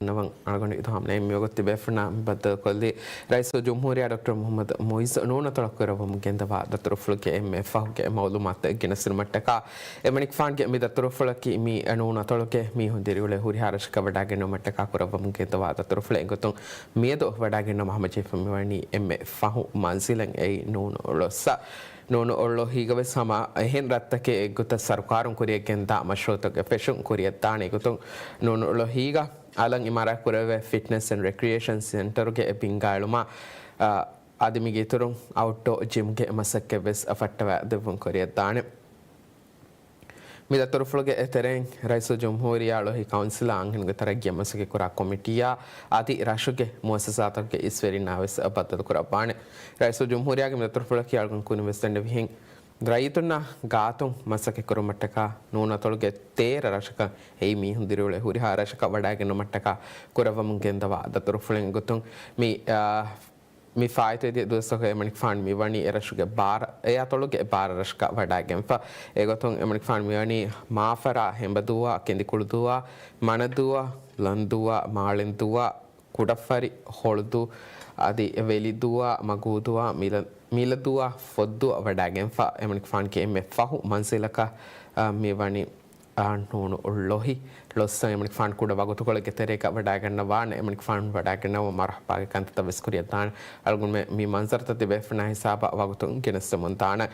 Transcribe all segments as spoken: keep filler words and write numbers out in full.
ނަވަން އަޅުގަނޑު އިލްހާމް ނައީމް މިވަގުތު ތިބޭފުޅުންނާ ބައްދަލުކޮށްލީ ރައީސުލްޖުމްހޫރިއްޔާ ޑޮކްޓަރ މުޙައްމަދު މުޢިއްޒު ނޫނުއަތޮޅު ކުރައްވަމުން ގެންދަވާ ދަތުރުފުޅުގެ އެންމެ ފަހުގެ މައުލޫމާތު ގެނެސްދިނުމަށްޓަކާ، އެމަނިކުފާންގެ މި ދަތުރުފުޅަކީ މި ނޫނުއަތޮޅުގެ މީހުން ދިރިއުޅޭ ހުރިހާ ރަށަކަށް ވަޑާގެންނުމަށްޓަކާ ކުރައްވަމުން ގެންދަވާ ދަތުރުފުޅެއް. އެގޮތުން މިއަދު ވަޑާގެންނަވާ ހަމަޖެހިފަ މިވަނީ އެންމެ ފަހު މަންޒިލަށް އެއީ ނޫނު އޮޅޮއްސަށް. ނޫނު އޮޅޮހީގަ ވެސް ހަމަ އެހެން ރަށްތަކެއް އެއްގޮތަށް ސަރުކާރުން ކުރިއަށް ގެންދާ މަޝްރޫޢުތަކުގެ ފެށުން ކުރިއަށްދާނެ. އެގޮތުން ނޫނު އޮޅޮހީގަ އަލަށް އިމާރާތް ކުރެވޭ ފިޓްނެސް އެންޑް ރެކްރިއޭޝަން ސެންޓަރުގެ ބިންގާ އެޅުމާ، އަ، އަދި މީގެ އިތުރުން އައުޓްޑޯ ޖިމްގެ މަސައްކަތް ވެސް ފައްޓަވާ ދެއްވުން ކުރިއަށްދާނެ. މި ދަތުރުފުޅުގެ ތެރެއިން ރައީސުލްޖުމްހޫރިއްޔާ އަޅުހި ކައުންސިލާ އަންހެނުންގެ ތަރައްގީއަށް މަސައްކަތްކުރާ ކޮމިޓީއާ އަދި ރަށުގެ މުއައްސަސާތަކުގެ އިސްވެރިންނާ ވެސް ބައްދަލުކުރައްވާނެ. ރައީސުލްޖުމްހޫރިއްޔާގެ މި ދަތުރުފުޅަކީ އަޅުގަނޑު ކުރިން ވެސް ދަންނަވިހެން ރައްޔިތުންނާ ގާތުން މަސައްކަތްކުރުމަށްޓަކާ ނޫނު އަތޮޅުގެ ތޭރަ ރަށަކަށް އެއީ މީހުން ދިރިއުޅޭ ހުރިހާ ރަށަކަށް ވަޑާގެންނުމަށްޓަކާ ކުރައްވަމުން ގެންދަވާ ދަތުރުފުޅެއް. އެގޮތުން މި، އާ، މި ފާއިތުވެދިޔަ ދުވަސްތަކުގަ އެމަނިކުފާނު މިވަނީ އެރަށުގެ ބާރަ، އެ އަތޮޅުގެ ބާރަ ރަށަކަށް ވަޑާގެންފަ. އެގޮތުން އެމަނިކުފާނު މިވަނީ މާފަރާ، ހެނބަދޫއާ، ކެނދިކުޅުދޫއާ، މަނަދޫއާ، ލަންދޫއާ، މާޅެންދޫއާ، ކުޑަފަރި، ހޮޅުދޫ، އަދި ވެލިދޫއާ، މަގޫދޫއާ، މިލަ، މިލަދޫއާ، ފޮއްދޫއަށް ވަޑާގެންފަ. އެމަނިކުފާނުގެ އެންމެ ފަހު މަންޒިލަކަށް، އާ، މިވަނީ، އާ، ނޫނު އޮޅޮހި. ޅޮއްސަށް އެމަނިކުފާނު ކުޑަ ވަގުތުކޮޅެއްގެ ތެރޭގަ ވަޑާގަންނަވާނެ. އެމަނިކުފާނު ވަޑާގަންނަވަ މަރުޙަބާގެ ކަންތައްތައް ވެސް ކުރިއަށްދާނެ. އަޅުގަނޑުމެން މި މަންޒަރުތައް ތިބޭފުޅުންނާ ހިސާބަށް ވަގުތުން ގެނެސްދެމުންދާނެ.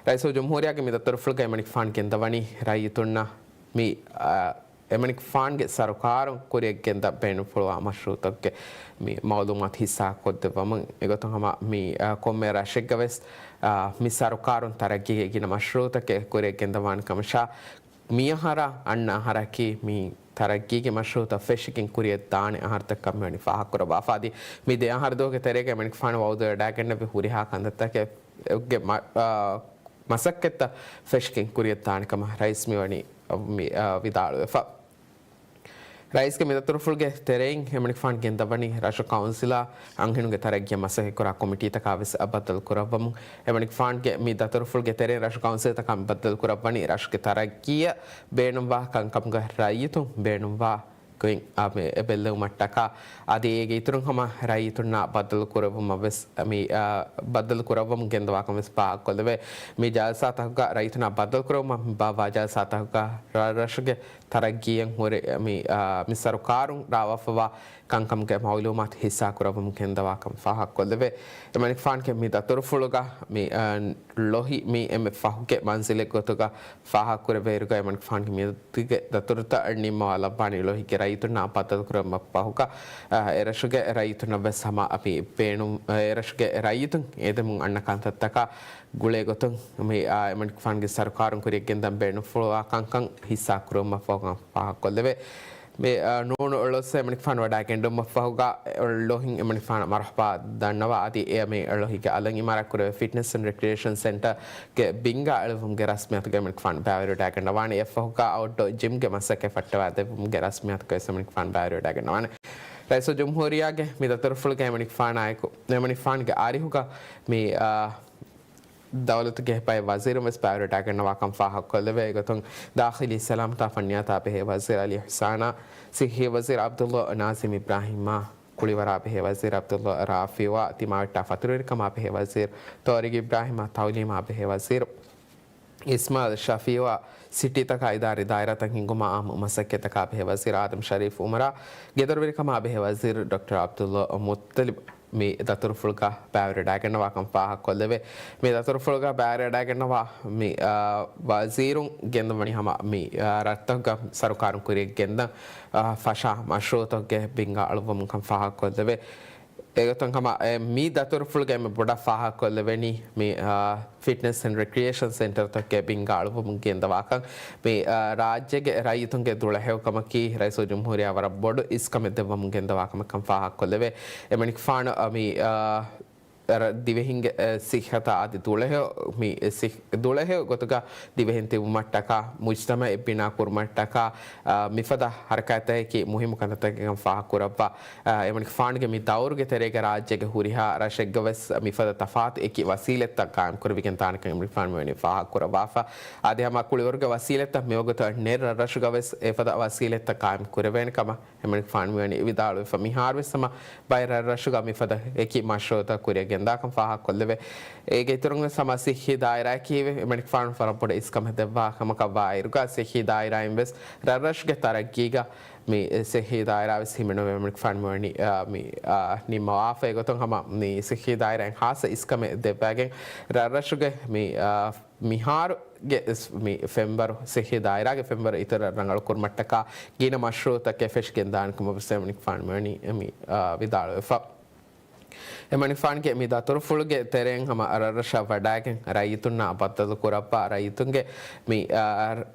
ރައީސުލްޖުމްހޫރިއްޔާގެ މި ދަތުރުފުޅުގައި އެމަނިކުފާނު ގެންދަވަނީ ރައްޔިތުންނަށް މި، އާ، އެމަނިކުފާނުގެ ސަރުކާރުން ކުރިއަށް ގެންދަން ބޭނުންފުޅުވާ މަޝްރޫޢުތަކުގެ މި މައުލޫމާތު ހިއްސާކޮށްދެއްވަމުން. އެގޮތުން ހަމަ މި، އާ، ކޮންމެ ރަށެއްގަ ވެސް، އާ، މި ސަރުކާރުން ތަރައްގީގެ ގިނަ މަޝްރޫޢުތަކެއް ކުރިއަށް ގެންދަވާނެ ކަމަށާ، މިއަހަރާ އަންނަ އަހަރަކީ މި ތަރައްގީގެ މަޝްރޫޢުތައް ފެށިގެން ކުރިއަށްދާނެ އަހަރުތަކަށް މިވަނީ ފާހަގަކުރައްވާފަ. އަދި މި ދެ އަހަރު ދުވަހުގެ ތެރޭގަ އެމަނިކުފާނު ވައުދުވެވަޑައިގެންނެވި ހުރިހާ ކަންތައްތަކެއްގެ މަ-، އާ، މަސައްކަތްތައް ފެށިގެން ކުރިއަށްދާނެ ކަމަށް ރައީސް މިވަނީ، މި، އާ، ވިދާޅުވެފަ. ރައީސްގެ މި ދަތުރުފުޅުގެ ތެރެއިން އެމަނިކުފާނު ގެންދަވަނީ ރަށު ކައުންސިލާ އަންހެނުންގެ ތަރައްގީއަށް މަސައްކަތްކުރާ ކޮމިޓީތަކާ ވެސް ބައްދަލުކުރައްވަމުން. އެމަނިކުފާނުގެ މި ދަތުރުފުޅުގެ ތެރެއިން ރަށު ކައުންސިލްތަކާ ބައްދަލުކުރައްވަނީ ރަށުގެ ތަރައްގީއަށް ބޭނުންވާ ކަންކަމުގަ ރައްޔިތުން ބޭނުންވާ ގޮތް، އާ، މި އެބައެއްލެވުމަށްޓަކާ. އަދި އޭގެ އިތުރުން ހަމަ ރައްޔިތުންނާ ބައްދަލުކުރެއްވުމަށް ވެސް މި، އާ، ބައްދަލުކުރައްވަމުން ގެންދަވާކަން ވެސް ފާހަގަކޮށްލެވޭ. މި ޖަލްސާތަކުގަ ރައްޔިތުންނާ ބައްދަލުކުރެއްވުމަށް ބާއްވާ ޖަލްސާތަކުގަ ރަށްރަށުގެ ތަރައްގީއަށް ހުރެ މި، އާ، މި ސަރުކާރުން ރާވާފަވާ ކަންކަމުގެ މައުލޫމާތު ހިއްސާކުރައްވަމުން ގެންދަވާކަން ފާހަގަކޮށްލެވޭ. އެމަނިކުފާނުގެ މި ދަތުރުފުޅުގަ މި، އާ، ޅޮހި މި އެންމެ ފަހުގެ މަންޒިލެއް ގޮތުގަ ފާހަގަކުރެއްވިއިރުގަ އެމަނިކުފާނުގެ މިއަދުގެ ދަތުރުތައް ނިންމަވާލައްވާނީ ޅޮހިގެ ރައްޔިތުންނާ ބައްދަލުކުރުމަށް ފަހުގަ، އާ، އެރަށުގެ ރައްޔިތުންނަށް ވެސް ހަމަ މި ބޭނުން، އާ، އެރަށުގެ ރައްޔިތުން އެދެމުން އަންނަ ކަންތައްތަކާ ގުޅޭ ގޮތުން މި، އާ، އެމަނިކުފާނުގެ ސަރުކާރުން ކުރިއަށް ގެންދަން ބޭނުންފުޅުވާ ކަންކަން ހިއްސާކުރުމަށް ފަހުގަ ފާހަގަކޮށްލެވޭ. މި، އާ، ނޫނު އޮޅޮއްސަ އެމަނިކުފާނު ވަޑައިގެންނެވުމަށްފަހުގަ ޅޮހިން އެމަނިކުފާނަށް މަރުޙަބާ ދަންނަވާ އަދި އެ މި ޅޮހިގެ އަލަށް އިމާރާތްކުރެވޭ ފިޓްނެސް އެންޑް ރެކްރިއޭޝަން ސެންޓަރގެ ބިންގާ އެޅުވުމުގެ ރަސްމިއްޔާތުގައި އެމަނިކުފާނު ބައިވެރިވެވަޑައިގަންނަވާނެ. އެއަށްފަހުގަ އައުޓްޑޯ ޖިމްގެ މަސައްކަތް ފައްޓަވާދެއްވުމުގެ ރަސްމިއްޔާތުގައި ވެސް އެމަނިކުފާނު ބައިވެރިވެވަޑައިގަންނަވާނެ. ރައީސުލްޖުމްހޫރިއްޔާގެ މި ދަތުރުފުޅުގައި އެމަނިކުފާނާއެކު، އެމަނިކުފާނުގެ އަރިހުގަ މި، އާ، ދައުލަތުގެ އެއްބައި ވަޒީރުން ވެސް ބައިވެރިވެވަޑައިގަންނަވާކަން ފާހަގަކޮށްލެވޭ. އެގޮތުން ދާޚިލީ ސަލާމަތާ ފަންނިޔާތާ ބެހޭ ވަޒީރު އަލީ އިޙްސާނާ، ޞިއްޙީ ވަޒީރު ޢަބްދުﷲ ނާޒިމް އިބްރާހީމާ، ކުޅިވަރާ ބެހޭ ވަޒީރު ޢަބްދުﷲ ރާފިޢުއާ، ތިމާވެއްޓާ ފަތުރުވެރިކަމާ ބެހޭ ވަޒީރު ތޯރިގް އިބްރާހީމާ، ތަޢުލީމާ ބެހޭ ވަޒީރު އިސްމާޢީލް ޝަފީޢުއާ، ސިޓީތަކާ އިދާރީ ދާއިރާތައް ހިންގުމާ އާއްމު މަސައްކަތްތަކާ ބެހޭ ވަޒީރު އާދަމް ޝަރީފް އުމަރާ، ގެދޮރުވެރިކަމާ ބެހޭ ވަޒީރު ޑޮކްޓަރ ޢަބްދުﷲ މުއްޠަލިބް، މި ދަތުރުފުޅުގަ ބައިވެރިވެވަޑައިގަންނަވާކަން ފާހަގަކޮށްލެވޭ. މި ދަތުރުފުޅުގަ ބައިވެރިވެވަޑައިގަންނަވާ މި، އާ، ވަޒީރުން ގެންދަވަނީ ހަމަ މި، އާ، ރަށްތަކުގަ ސަރުކާރުން ކުރިއަށް ގެންދަން، އާ، ފަށާ މަޝްރޫޢުތަކުގެ ބިންގާ އަޅުއްވަމުން ކަން ފާހަގަކޮށްލެވޭ. އެގޮތުން ހަމަ އެ މި ދަތުރުފުޅުގައި އެންމެ ބޮޑަށް ފާހަގަކޮށްލެވެނީ މި، އާ، ފިޓްނެސް އެންޑް ރެކްރިއޭޝަން ސެންޓަރތަކުގެ ބިންގާ އަޅުއްވަމުން ގެންދަވާކަން. މި، އާ، ރާއްޖޭގެ ރައްޔިތުންގެ ދުޅަހެޔޮކަމަކީ ރައީސުލްޖުމްހޫރިއްޔާ ވަރަށް ބޮޑު އިސްކަމެއް ދެއްވަމުން ގެންދަވާ ކަމެއްކަން ފާހަގަކޮށްލެވޭ. އެމަނިކުފާނު، އާ، މި، އާ، ރ-، ދިވެހިންގެ، އެ، ސިއްހަތާ އަދި ދުޅަހެޔޮ، މި، އެ، ސި-، ދުޅަހެޔޮ ގޮތުގަ ދިވެހިން ތިބުމަށްޓަކާ، މުޖްތަމައެއް ބިނާ ކުރުމަށްޓަކާ، އާ، މިފަދަ ހަރަކާތްތަކަކީ މުހިއްމު ކަންތައްތަކެއްކަން ފާހަގަކުރައްވާ. އާ، އެމަނިކުފާނުގެ މި ދައުރުގެ ތެރޭގަ ރާއްޖޭގެ ހުރިހާ ރަށެއްގަވެސް މިފަދަ ތަފާތު އެކި ވަސީލަތްތައް ގާއިމްކުރެވިގެން ދާނެކަން އެމަނިކުފާނު މިވަނީ ފާހަގަކުރައްވާފަ. އަދި ހަމަ ކުޅިވަރުގެ ވަސީލަތްތައް މިވަގުތު ނެތް ރަށްރަށުގަވެސް އެފަދަ ވަސީލަތްތައް ގާއިމް ކުރެވޭނެ ކަމަށް އެމަނިކުފާނު މިވަނީ ވިދާޅުވެފަ. މިހާރުވެސް ހަމަ ބައެއް ރަށްރަށުގަ މިފަދަ އެކި މަޝްރޫޢުތައް ކުރިއަށް ގެންދާކަން ފާހަގަކޮށްލެވޭ. އޭގެ އިތުރުން ވެސް ހަމަ ސިއްހީ ދާއިރާއަކީ އެމަނިކުފާނު ވަރަށް ބޮޑަށް އިސްކަމެއް ދެއްވާ ކަމަކަށް ވާއިރުގަ، ސިއްހީ ދާއިރާއިން ވެސް ރަށްރަށުގެ ތަރައްގީގަ މި ސިއްހީ ދާއިރާ ވެސް ހިމެނުމަށް އެމަނިކުފާނު މިވަނީ، އާ، މި، އާ، ނިންމަވާފަ. އެގޮތުން ހަމަ މި ސިއްހީ ދާއިރާއިން ހާއްސަ އިސްކަމެއް ދެއްވައިގެން ރަށްރަށުގެ މި، އާ، މިހާރުގެ މި ފެންވަރު، ސިއްހީ ދާއިރާގެ ފެންވަރު އިތުރަށް ރަނގަޅު ކުރުމަށްޓަކާ ގިނަ މަޝްރޫޢުތަކެއް ފެށިގެން ދާނެ ކަމަށް ވެސް އެމަނިކުފާނު މިވަނީ މި، އާ، ވިދާޅުވެފަ. އެމަނިކުފާނުގެ މި ދަތުރުފުޅުގެ ތެރެއިން ހަމަ ރަށްރަށަށް ވަޑައިގެން ރައްޔިތުންނާ ބައްދަލު ކުރައްވާ، ރައްޔިތުންގެ މި، އާ،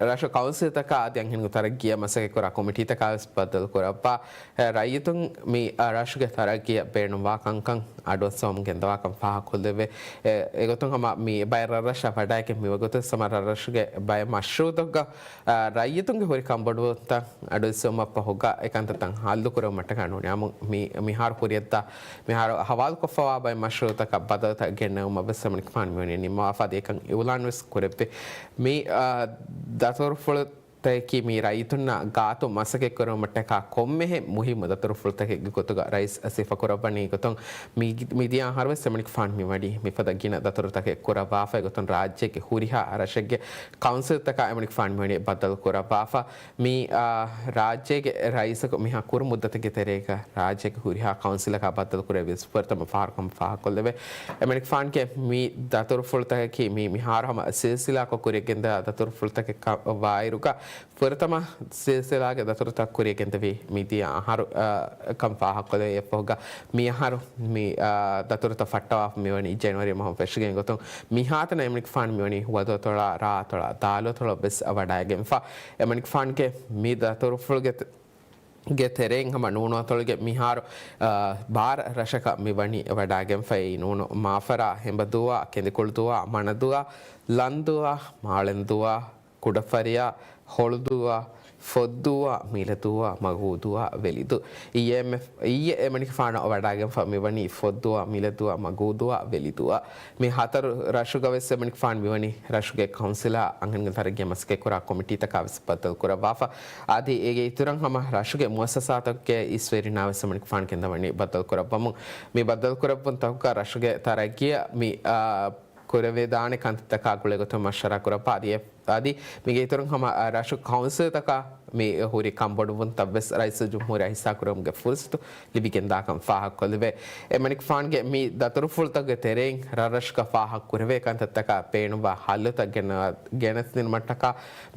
ރަށު ކައުންސިލްތަކާ އަދި އަންހެން ތަރައްގީއަށް މަސައްކަތްކުރާ ކޮމިޓީތަކާ ވެސް ބައްދަލު ކުރައްވާ، އެ، ރައްޔިތުން މި، އާ، ރަށުގެ ތަރައްގީއަށް ބޭނުންވާ ކަންކަން އަޑުއައްސަވަމުން ގެންދަވާކަން ފާހަގަކޮށްލެވޭ. އެ، އެގޮތުން ހަމަ މި ބައެއް ރަށްރަށަށް ވަޑައިގެން މިވަގުތު ހަމަ ރަށްރަށުގެ ބައެއް މަޝްރޫޢުތަކުގަ، އާ، ރައްޔިތުންގެ ހުރި ކަންބޮޑުވުންތައް އަޑުއިއްސުމަށް ފަހުގަ އެކަންތައްތައް ހައްލުކުރެވުމަށްޓަކާ ނޫނީ. އަމު މި، މިހާރު ކުރިއަށްދާ، މިހާރު ހަވާލުކޮށްފަވާ ބައެއް މަޝްރޫޢުތަކަށް ބަދަލުތައް ގެންނެވުމަށް ވެސް އެމަނިކުފާނު މިވަނީ ނިންމަވާފަ. އަދި އެކަން އިއުލާން ވެސް ކުރެއްވި. މި، އާ، ދަތުރުފުޅު ތަކަކީ މި ރައްޔިތުންނާ ގާތު މަސައްކަތްކުރުމަށްޓަކާ ކޮންމެހެން މުހިއްމު ދަތުރުފުޅުތަކެއްގެ ގޮތުގަ ރައީސް ސިފަކުރައްވަނީ ގޮތުން، މި، މިދިޔަ އަހަރުވެސް އެމަނިކުފާނު މިވަނީ މިފަދަ ގިނަ ދަތުރުތަކެއް ކުރައްވާފަ. އެގޮތުން ރާއްޖޭގެ ހުރިހާ ރަށެއްގެ ކައުންސިލްތަކާ އެމަނިކުފާނު މިވަނީ ބައްދަލު ކުރައްވާފަ. މި، އާ، ރާއްޖޭގެ ރައީސަކު މިހާ ކުރު މުއްދަތެއްގެ ތެރޭގަ ރާއްޖޭގެ ހުރިހާ ކައުންސިލަކާ ބައްދަލު ކުރެވިޔަސް ފުރަތަމަ ފަހަރު ކަމަށް ފާހަގަކޮށްލެވޭ. އެމަނިކުފާނުގެ މި ދަތުރުފުޅުތަކަކީ މި މިހާރު ހަމަ ސިލްސިލާކޮށް ކުރިއަށް ގެންދާ ދަތުރުފުޅުތަކެއް ކަ-، ވާއިރުގަ، ފުރަތަމަ ސިލްސިލާގެ ދަތުރުތައް ކުރިއަށް ގެންދެވީ މިދިޔަ އަހަރު، އާ، ކަން ފާހަގަކޮށްލެވޭ. އެއަށްފަހުގަ މި އަހަރު މި، އާ، ދަތުރުތައް ފައްޓަވާފަ މިވަނީ ޖެނުއަރީ މަހުން ފެށިގެން. އެގޮތުން މިހާތަނަށް އެމަނިކުފާނު މިވަނީ ހުވަދުއަތޮޅާ، ރާއަތޮޅާ، ދާލުއަތޮޅަށް ވެސް ވަޑައިގެންފަ. އެމަނިކުފާނުގެ މި ދަތުރުފުޅުގެ ގެ ތެރެއިން ހަމަ ނޫނުއަތޮޅުގެ މިހާރު، އާ، ބާރަ ރަށަކަށް މި ވަނީ ވަޑައިގެންފަ. އެއީ ނޫނު މާފަރާ، ހެނބަދޫއާ، ކެނދިކުޅުދޫއާ، މަނަދޫއާ، ލަންދޫއާ، މާޅެންދޫއާ، ކުޑަފަރިޔާ، ހޮޅުދޫއާ، ފޮއްދޫއާ، މިލަދޫއާ، މަގޫދޫއާ، ވެލިދޫ. އިއްޔެ އެމަނިކުފާނު ވަޑައިގެންފަ މިވަނީ ފޮއްދޫއާ، މިލަދޫއާ، މަގޫދޫއާ، ވެލިދޫއާ. މި ހަތަރު ރަށުގަ ވެސް އެމަނިކުފާނު މިވަނީ ރަށުގެ ކައުންސިލާ އަންހެން ތަރައްގީ މަސައްކަތްކުރާ ކޮމިޓީތަކާ ވެސް ބައްދަލު ކުރައްވާފަ. އަދި އޭގެ އިތުރަށް ހަމަ ރަށުގެ މުއައްސަސާތަކުގެ އިސްވެރިންނާ ވެސް އެމަނިކުފާނު ގެންދަވަނީ ބައްދަލު ކުރައްވަމުން. މި ބައްދަލު ކުރެއްވުންތަކުގަ ރަށުގެ ތަރައްގީއަށް މި، އާ، ކުރެވިދާނެ ކަންތައްތަކާ ގުޅޭގޮތުން މަޝްވަރާ ކުރައްވާ. އަދި އެ-، އަދި މީގެ އިތުރުން ހަމަ، އަ، ރަށު ކައުންސިލްތަކަށް މި ހުރި ކަންބޮޑުވުންތައް ވެސް ރައީސުލްޖުމްހޫރިއްޔާ ހިއްސާކުރުމުގެ ފުރުސަތު ލިބިގެންދާކަން ފާހަގަކޮށްލެވޭ. އެމަނިކުފާނުގެ މި ދަތުރުފުޅުތަކުގެ ތެރެއިން ރަށްރަށުގަ ފާހަގަކުރެވޭ ކަންތައްތަކަށް ބޭނުންވާ ހައްލުތައް ގެނަ-، ގެނެސްދިނުމަށްޓަކާ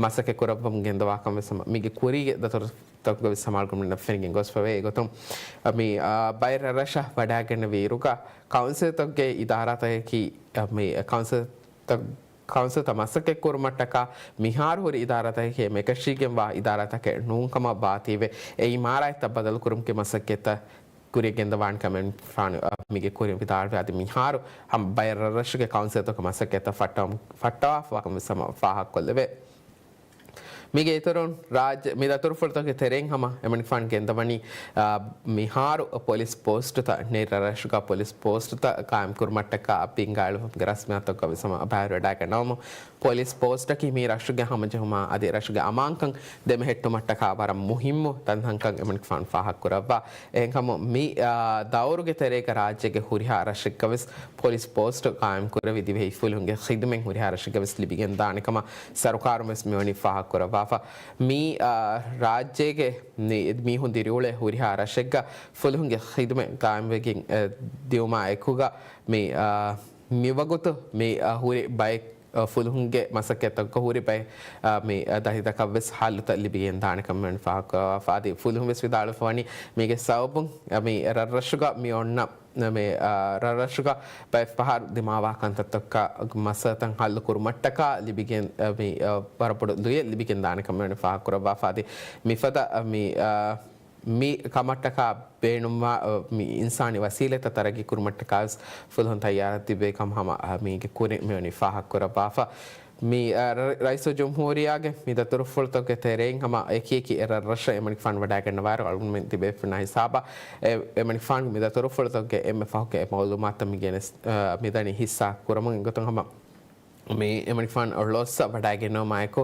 މަސައްކަތް ކުރައްވަމުން ގެންދަވާކަން ވެސް ހަމަ މީގެ ކުރީގެ ދަތުރު ތަކުގަ ވެސް ހަމައަޅުގަނޑުމެންނަށް ފެނިގެން ގޮސްފަވޭ. އެގޮތުން، މި، އާ، ބައެއް ރަށްރަށަށް ވަޑައިގެންނެވި އިރުގަ ކައުންސިލްތަކުގެ އިދާރާތަކަކީ، އާ، މި ކައުންސިލްތައް، ކައުންސިލްތައް މަސައްކަތްކުރުމަށްޓަކާ މިހާރު ހުރި އިދާރާތަކެކޭ މެކަށީގެންވާ އިދާރާތަކެއް ނޫންކަމަށް ވާތީވެ، އެ އިމާރާތްތައް ބަދަލުކުރުމުގެ މަސައްކަތްތައް ކުރިއަށް ގެންދަވާނެ ކަމެއް ފާނު، އާ، މީގެ ކުރިން ވިދާޅުވި. އަދި މިހާރު ހަމަ ބައެއް ރަށްރަށުގެ ކައުންސިލްތަކުގެ މަސައްކަތްތައް ފައްޓަވަ-، ފައްޓަވާފަވާކަން ވެސް ހަމަ ފާހަގަކޮށްލެވޭ. މީގެ އިތުރުން ރާއްޖެ މި ދަތުރުފުޅުތަކުގެ ތެރެއިން ހަމަ އެމަނިކުފާނު ގެންދަވަނީ، އާ، މިހާރު ޕޮލިސް ޕޯސްޓުތައް ނެތް ރަށްރަށުގަ ޕޮލިސް ޕޯސްޓުތައް ޤާއިމްކުރުމަށްޓަކާ ބިންގާއެޅުމުގެ ރަސްމިއްޔާތުތަކުގަ ވެސް ހަމަ ބައިވެރިވެވަޑައިގަންނަވަމުން، ޕޮލިސް ޕޯސްޓަކީ މީ ރަށުގެ ހަމަޖެހުމާ އަދި ރަށުގެ އަމާންކަން ދެމެހެއްޓުމަށްޓަކާ ވަރަށް މުހިއްމު ތަންތަންކަން އެމަނިކުފާނު ފާހަގަކުރައްވާ. އެހެންކަމުން މި، އާ، ދައުރުގެ ތެރޭގަ ރާއްޖޭގެ ހުރިހާ ރަށެއްގަ ވެސް ޕޮލިސް ޕޯސްޓު ޤާއިމްކުރެވި ދިވެހި ފުލުހުންގެ ޚިދުމަތް ހުރިހާ ރަށެއްގަ ވެސް ލިބިގެންދާނެ ކަމަށް ސަރުކާރުން ވެސް މިވަނީ ފާހަގަކުރައްވާފަ. މި، އާ، ރާއްޖޭގެ މި-، މީހުން ދިރިއުޅޭ ހުރިހާ ރަށެއްގަ ފުލުހުންގެ ޚިދުމަތް ޤާއިމްވެގެން، އެ، ދިއުމާ އެކުގަ މި، އާ، މިވަގުތު މި، އާ، ހުރި ބައެއް، އާ، ފުލުހުންގެ މަސައްކަތްތަކަށް ހުރި ބައެއް، އާ، މި، އާ، ދަތިތަކަށް ވެސް ހައްލުތައް ލިބިގެންދާނެ ކަމަށް ފާހަގަކުރައްވާފަ. އަދި ފުލުހުން ވެސް ވިދާޅުވެފަވަނީ މީގެ ސަބަބުން، އާ، މި ރަށްރަށުގަ މި އޮންނަ މި، އާ، ރަށްރަށުގަ ބައެއް ފަހަރު ދިމާވާ ކަންތައްތަކަށް މައްސަލަތައް ހައްލު ކުރުމަށްޓަކާ ލިބިގެން، އާ، މި، އާ، ވަރަށް ބޮޑު ލުޔެއް ލިބިގެން ދާނެ ކަމަށް ފާހަގަކުރައްވާފަ. އަދި މިފަދަ، އާ، މި، އާ، މި ކަމަށްޓަކާ ބޭނުންވާ، އަ، މި އިންސާނީ ވަސީލަތްތައް ތަރައްގީ ކުރުމަށްޓަކާ ވެސް ފުލުހުން ތައްޔާރަށް ތިބޭ ކަމަށް ހަމަ، އަ، މީގެ ކުރިން މިވަނީ ފާހަގަކުރައްވާފަ. މި، އަ، ރަ-، ރައީސުލްޖުމްހޫރިއްޔާގެ މި ދަތުރުފުޅުތަކުގެ ތެރެއިން ހަމަ އެކި އެކި ރަށްރަށަށް އެމަނިކުފާނު ވަޑައިގަންނަވާއިރު އަޅުގަނޑުމެން ތިބޭފުޅުންނާ ހިސާބަށް އެ، އެމަނިކުފާނުގެ މި ދަތުރުފުޅުތަކުގެ އެންމެ ފަހުގެ މައުލޫމާތުތައް މި ގެނެސް-، އަ، މިދަނީ ހިއްސާ ކުރަމުން. އެގޮތުން ހަމަ މި އެމަނިކުފާނު ލޮއްސަ ވަޑައިގެންނެވުމާއެކު،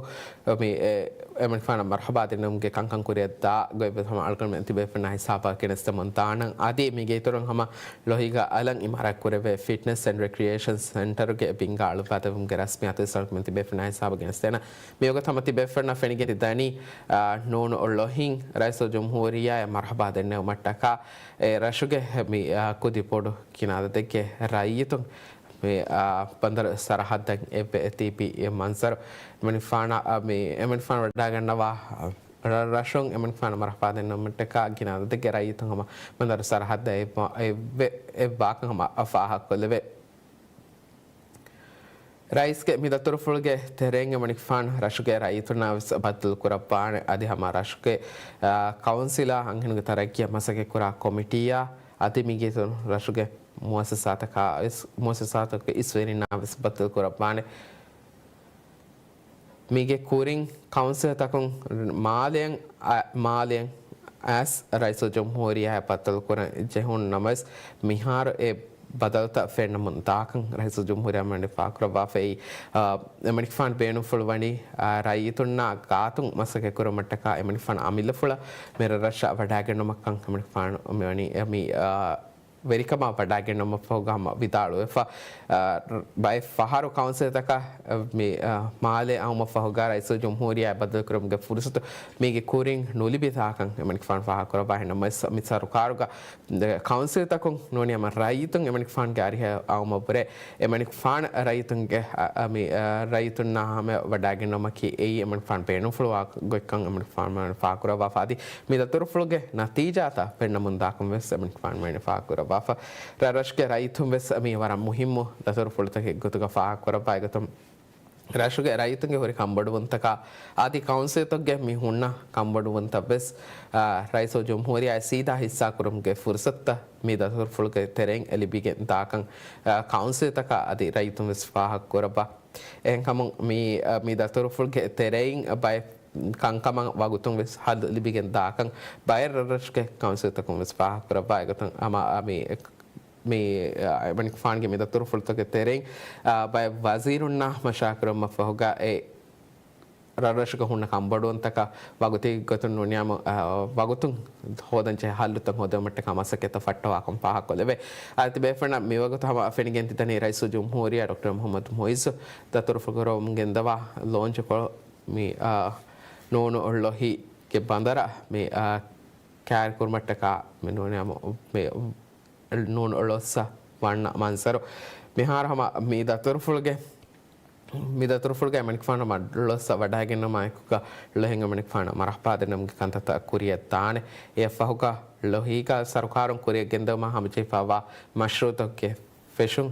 މި އެ، އެމަނިކުފާނަށް މަރުހަބާ ދެންނެވުމުގެ ކަންކަން ކުރިއަށް ދާ ގޮތްވެސް ހަމަ އަޅުގަނޑުމެން ތިބޭފުޅުންނާ ހިސާބަށް ގެނެސްދެމުން ދާނަން. އަދި މީގެ އިތުރުން ހަމަ ލޮހީގަ އަލަށް އިމާރާތް ކުރެވޭ ފިޓްނަސް އެންޑް ރެކްރިއޭޝަން ސެންޓަރުގެ ބިންގާ އަޅުއްވާދެވުމުގެ ރަސްމިއްޔާތު ވެސް އަޅުގަނޑުމެން ތިބޭފުޅުންނާ ހިސާބަށް ގެނެސްދޭނަން. މިވަގުތު ހަމަ ތިބޭފުޅުންނަށް ފެނިގެން ދަނީ، އާ، ނޫނު ލޮހިން ރައީސުލްޖުމްހޫރިއްޔާއަށް މަރުހަބާ ދެންނެވުމަށްޓަކާ އެ ރަށުގެ މި، އާ، ކުދި ބޮޑު ކިނާދަތެއްގެ ރައްޔިތުން މި، އާ، ބަނދަރު ސަރަހައްދަށް އެއްވެ ތިބި މަންޒަރު އެމަނިކުފާނަށް، އާ، މި އެމަނިކުފާނު ވަޑައިގަންނަވާ ރަށްރަށުން އެމަނިކުފާނަށް މަރުހަބާ ދެންނެވުމަށްޓަކާ ކިނާދަތެއްގެ ރައްޔިތުން ހަމަ ބަނދަރު ސަރަހައްދަށް އެއްވާ-، އެއްވެ-، އެއްވާކަން ހަމަ ފާހަގަކޮށްލެވޭ. ރައީސްގެ މި ދަތުރުފުޅުގެ ތެރެއިން އެމަނިކުފާނު ރަށުގެ ރައްޔިތުންނާ ވެސް ބައްދަލު ކުރައްވާނެ. އަދި ހަމަ ރަށުގެ، އާ، ކައުންސިލާ އަންހެނުންގެ ތަރައްގީއަށް މަސައްކަތް ކުރާ ކޮމިޓީއާ އަދި މީގެ އިތުރުން ރަށުގެ މުއައްސަސާތަކާ ވެސް، މުއައްސަސާތަކުގެ އިސްވެރިންނާ ވެސް ބައްދަލު ކުރައްވާނެ. މީގެ ކުރިން ކައުންސިލްތަކުން މާލެއަށް، އަ، މާލެއަށް އައިސް ރައީސުލްޖުމްހޫރިއްޔާއާ ބައްދަލުކުރަން ޖެހުނު ނަމަވެސް، މިހާރު އެ ބަދަލުތައް ފެންނަމުން ދާކަން ރައީސުލްޖުމްހޫރިއްޔާ މެން ފާހަގަކުރައްވާފައި، އަ، އެމަނިކުފާނު ބޭނުންފުޅުވަނީ، އަ، ރައްޔިތުންނާ ގާތުން މަސައްކަތްކުރުމަށްޓަކާ އެމަނިކުފާނު އަމިއްލަފުޅަށް މި ރަށްރަށަށް ވަޑައިގެންނުމަށްކަން އެމަނިކުފާނު މިވަނީ، އެ، މި، އަ، ވެރިކަމާ ވަޑައިގެންނުމަށްފަހުގަ ހަމަ ވިދާޅުވެފަ، އަ، ބައެއް ފަހަރު ކައުންސިލްތަކަށް، އަ، މި، އަ، މާލެ އައުމަށްފަހުގަ ރައީސުލްޖުމްހޫރިއްޔާ ބައްދަލުކުރުމުގެ ފުރުސަތު މީގެ ކުރިން ނުލިބި ދާކަން އެމަނިކުފާނު ފާހަގަކުރައްވާ. އެހެންނަމަވެސް މި ސަރުކާރުގަ ކައުންސިލްތަކުން ނޫނީ ހަމަ ރައްޔިތުން އެމަނިކުފާނުގެ އަރިހަށް އައުމަށްވުރެ އެމަނިކުފާނަށް ރައްޔިތުންގެ، އަ، އަ، މި، އަ، ރައްޔިތުންނާ ހަމަ ވަޑައިގެންނުމަކީ އެއީ އެމަނިކުފާނު ބޭނުންފުޅުވާ ގޮތްކަން އެމަނިކުފާނު ފާހަގަކުރައްވާފަ. އަދި މި ދަތުރުފުޅުގެ ނަތީޖާތައް ފެންނަމުން ދާކަން ވެސް އެމަނިކުފާނު ފާހަގަކުރައްވާފަ. ރަށްރަށުގެ ރައްޔިތުން ވެސް މީ ވަރަށް މުހިއްމު ދަތުރުފުޅުތަކެއް ގޮތުގަ ފާހަގަކުރައްވާ އެގޮތުން، ރަށުގެ ރައްޔިތުންގެ ހުރި ކަންބޮޑުވުންތަކާ އަދި ކައުންސިލްތަކުގެ މި ހުންނަ ކަންބޮޑުވުންތައް ވެސް، އާ، ރައީސުލްޖުމްހޫރިއްޔާ ސީދާ ހިއްސާކުރުމުގެ ފުރުސަތުތައް މި ދަތުރުފުޅުގެ ތެރެއިން ލިބިގެން ދާކަން، އާ، ކައުންސިލްތަކާ އަދި ރައްޔިތުން ވެސް ފާހަގަކުރައްވާ. އެހެންކަމުން މި، އަ، މި ދަތުރުފުޅުގެ ތެރެއިން ބައެއް ކަންކަމަށް ވަގުތުން ވެސް ހައްލު ލިބިގެން ދާކަން ބައެއް ރަށްރަށުގެ ކައުންސިލްތަކުން ވެސް ފާހަގަކުރައްވާ. އެގޮތުން ހަމަ، އަ، މި، މި، އަ، އެމަނިކުފާނުގެ މި ދަތުރުފުޅުތަކުގެ ތެރެއިން، އަ، ބައެއް ވަޒީރުންނާ މަޝްވަރާކުރުމަށްފަހުގަ އެ ރަށްރަށުގަ ހުންނަ ކަންބޮޑުވުންތަކަށް ވަގުތީ ގޮތުން ނޫނިއްޔާމު، އަ، ވަގުތުން ހޯދަންޖެހޭ ހައްލުތައް ހޯދުމަށްޓަކާ މަސައްކަތްތައް ފައްޓަވާކަން ފާހަގަކޮށްލެވޭ. އަދި ތިބޭފުޅުންނަށް މިވަގުތު ހަމަ ފެނިގެން ތިތަނީ ރައީސުލްޖުމްހޫރިއްޔާ ޑޮކްޓަރ މުޙައްމަދު މުޢިއްޒު ދަތުރުފުޅު ކުރައްވަމުން ގެންދަވާ ލޯންޗުކޮޅު މި، އާ، ނޫނު ލޮހީގެ ބަނދަރަށް މި، އާ، ކައިރިކުރުމަށްޓަކާ މި ނޫނިއްޔާމު މި ނޫނު ލޮއްސަ ވަންނަ މަންޒަރު. މިހާރު ހަމަ މި ދަތުރުފުޅުގެ މި ދަތުރުފުޅުގަ އެމަނިކުފާނު މަ-، ލޮއްސަ ވަޑައިގެންނުމާއެކުގަ ލޮހިން އެމަނިކުފާނަށް މަރުޙަބާ ދެންނެވުމުގެ ކަންތައްތައް ކުރިއަށް ދާނެ. އެއަށްފަހުގަ ލޮހީގަ ސަރުކާރުން ކުރިއަށް ގެންދެވުމަށް ހަމަޖެހިފައިވާ މަޝްރޫޢުތަކުގެ ފެށުން،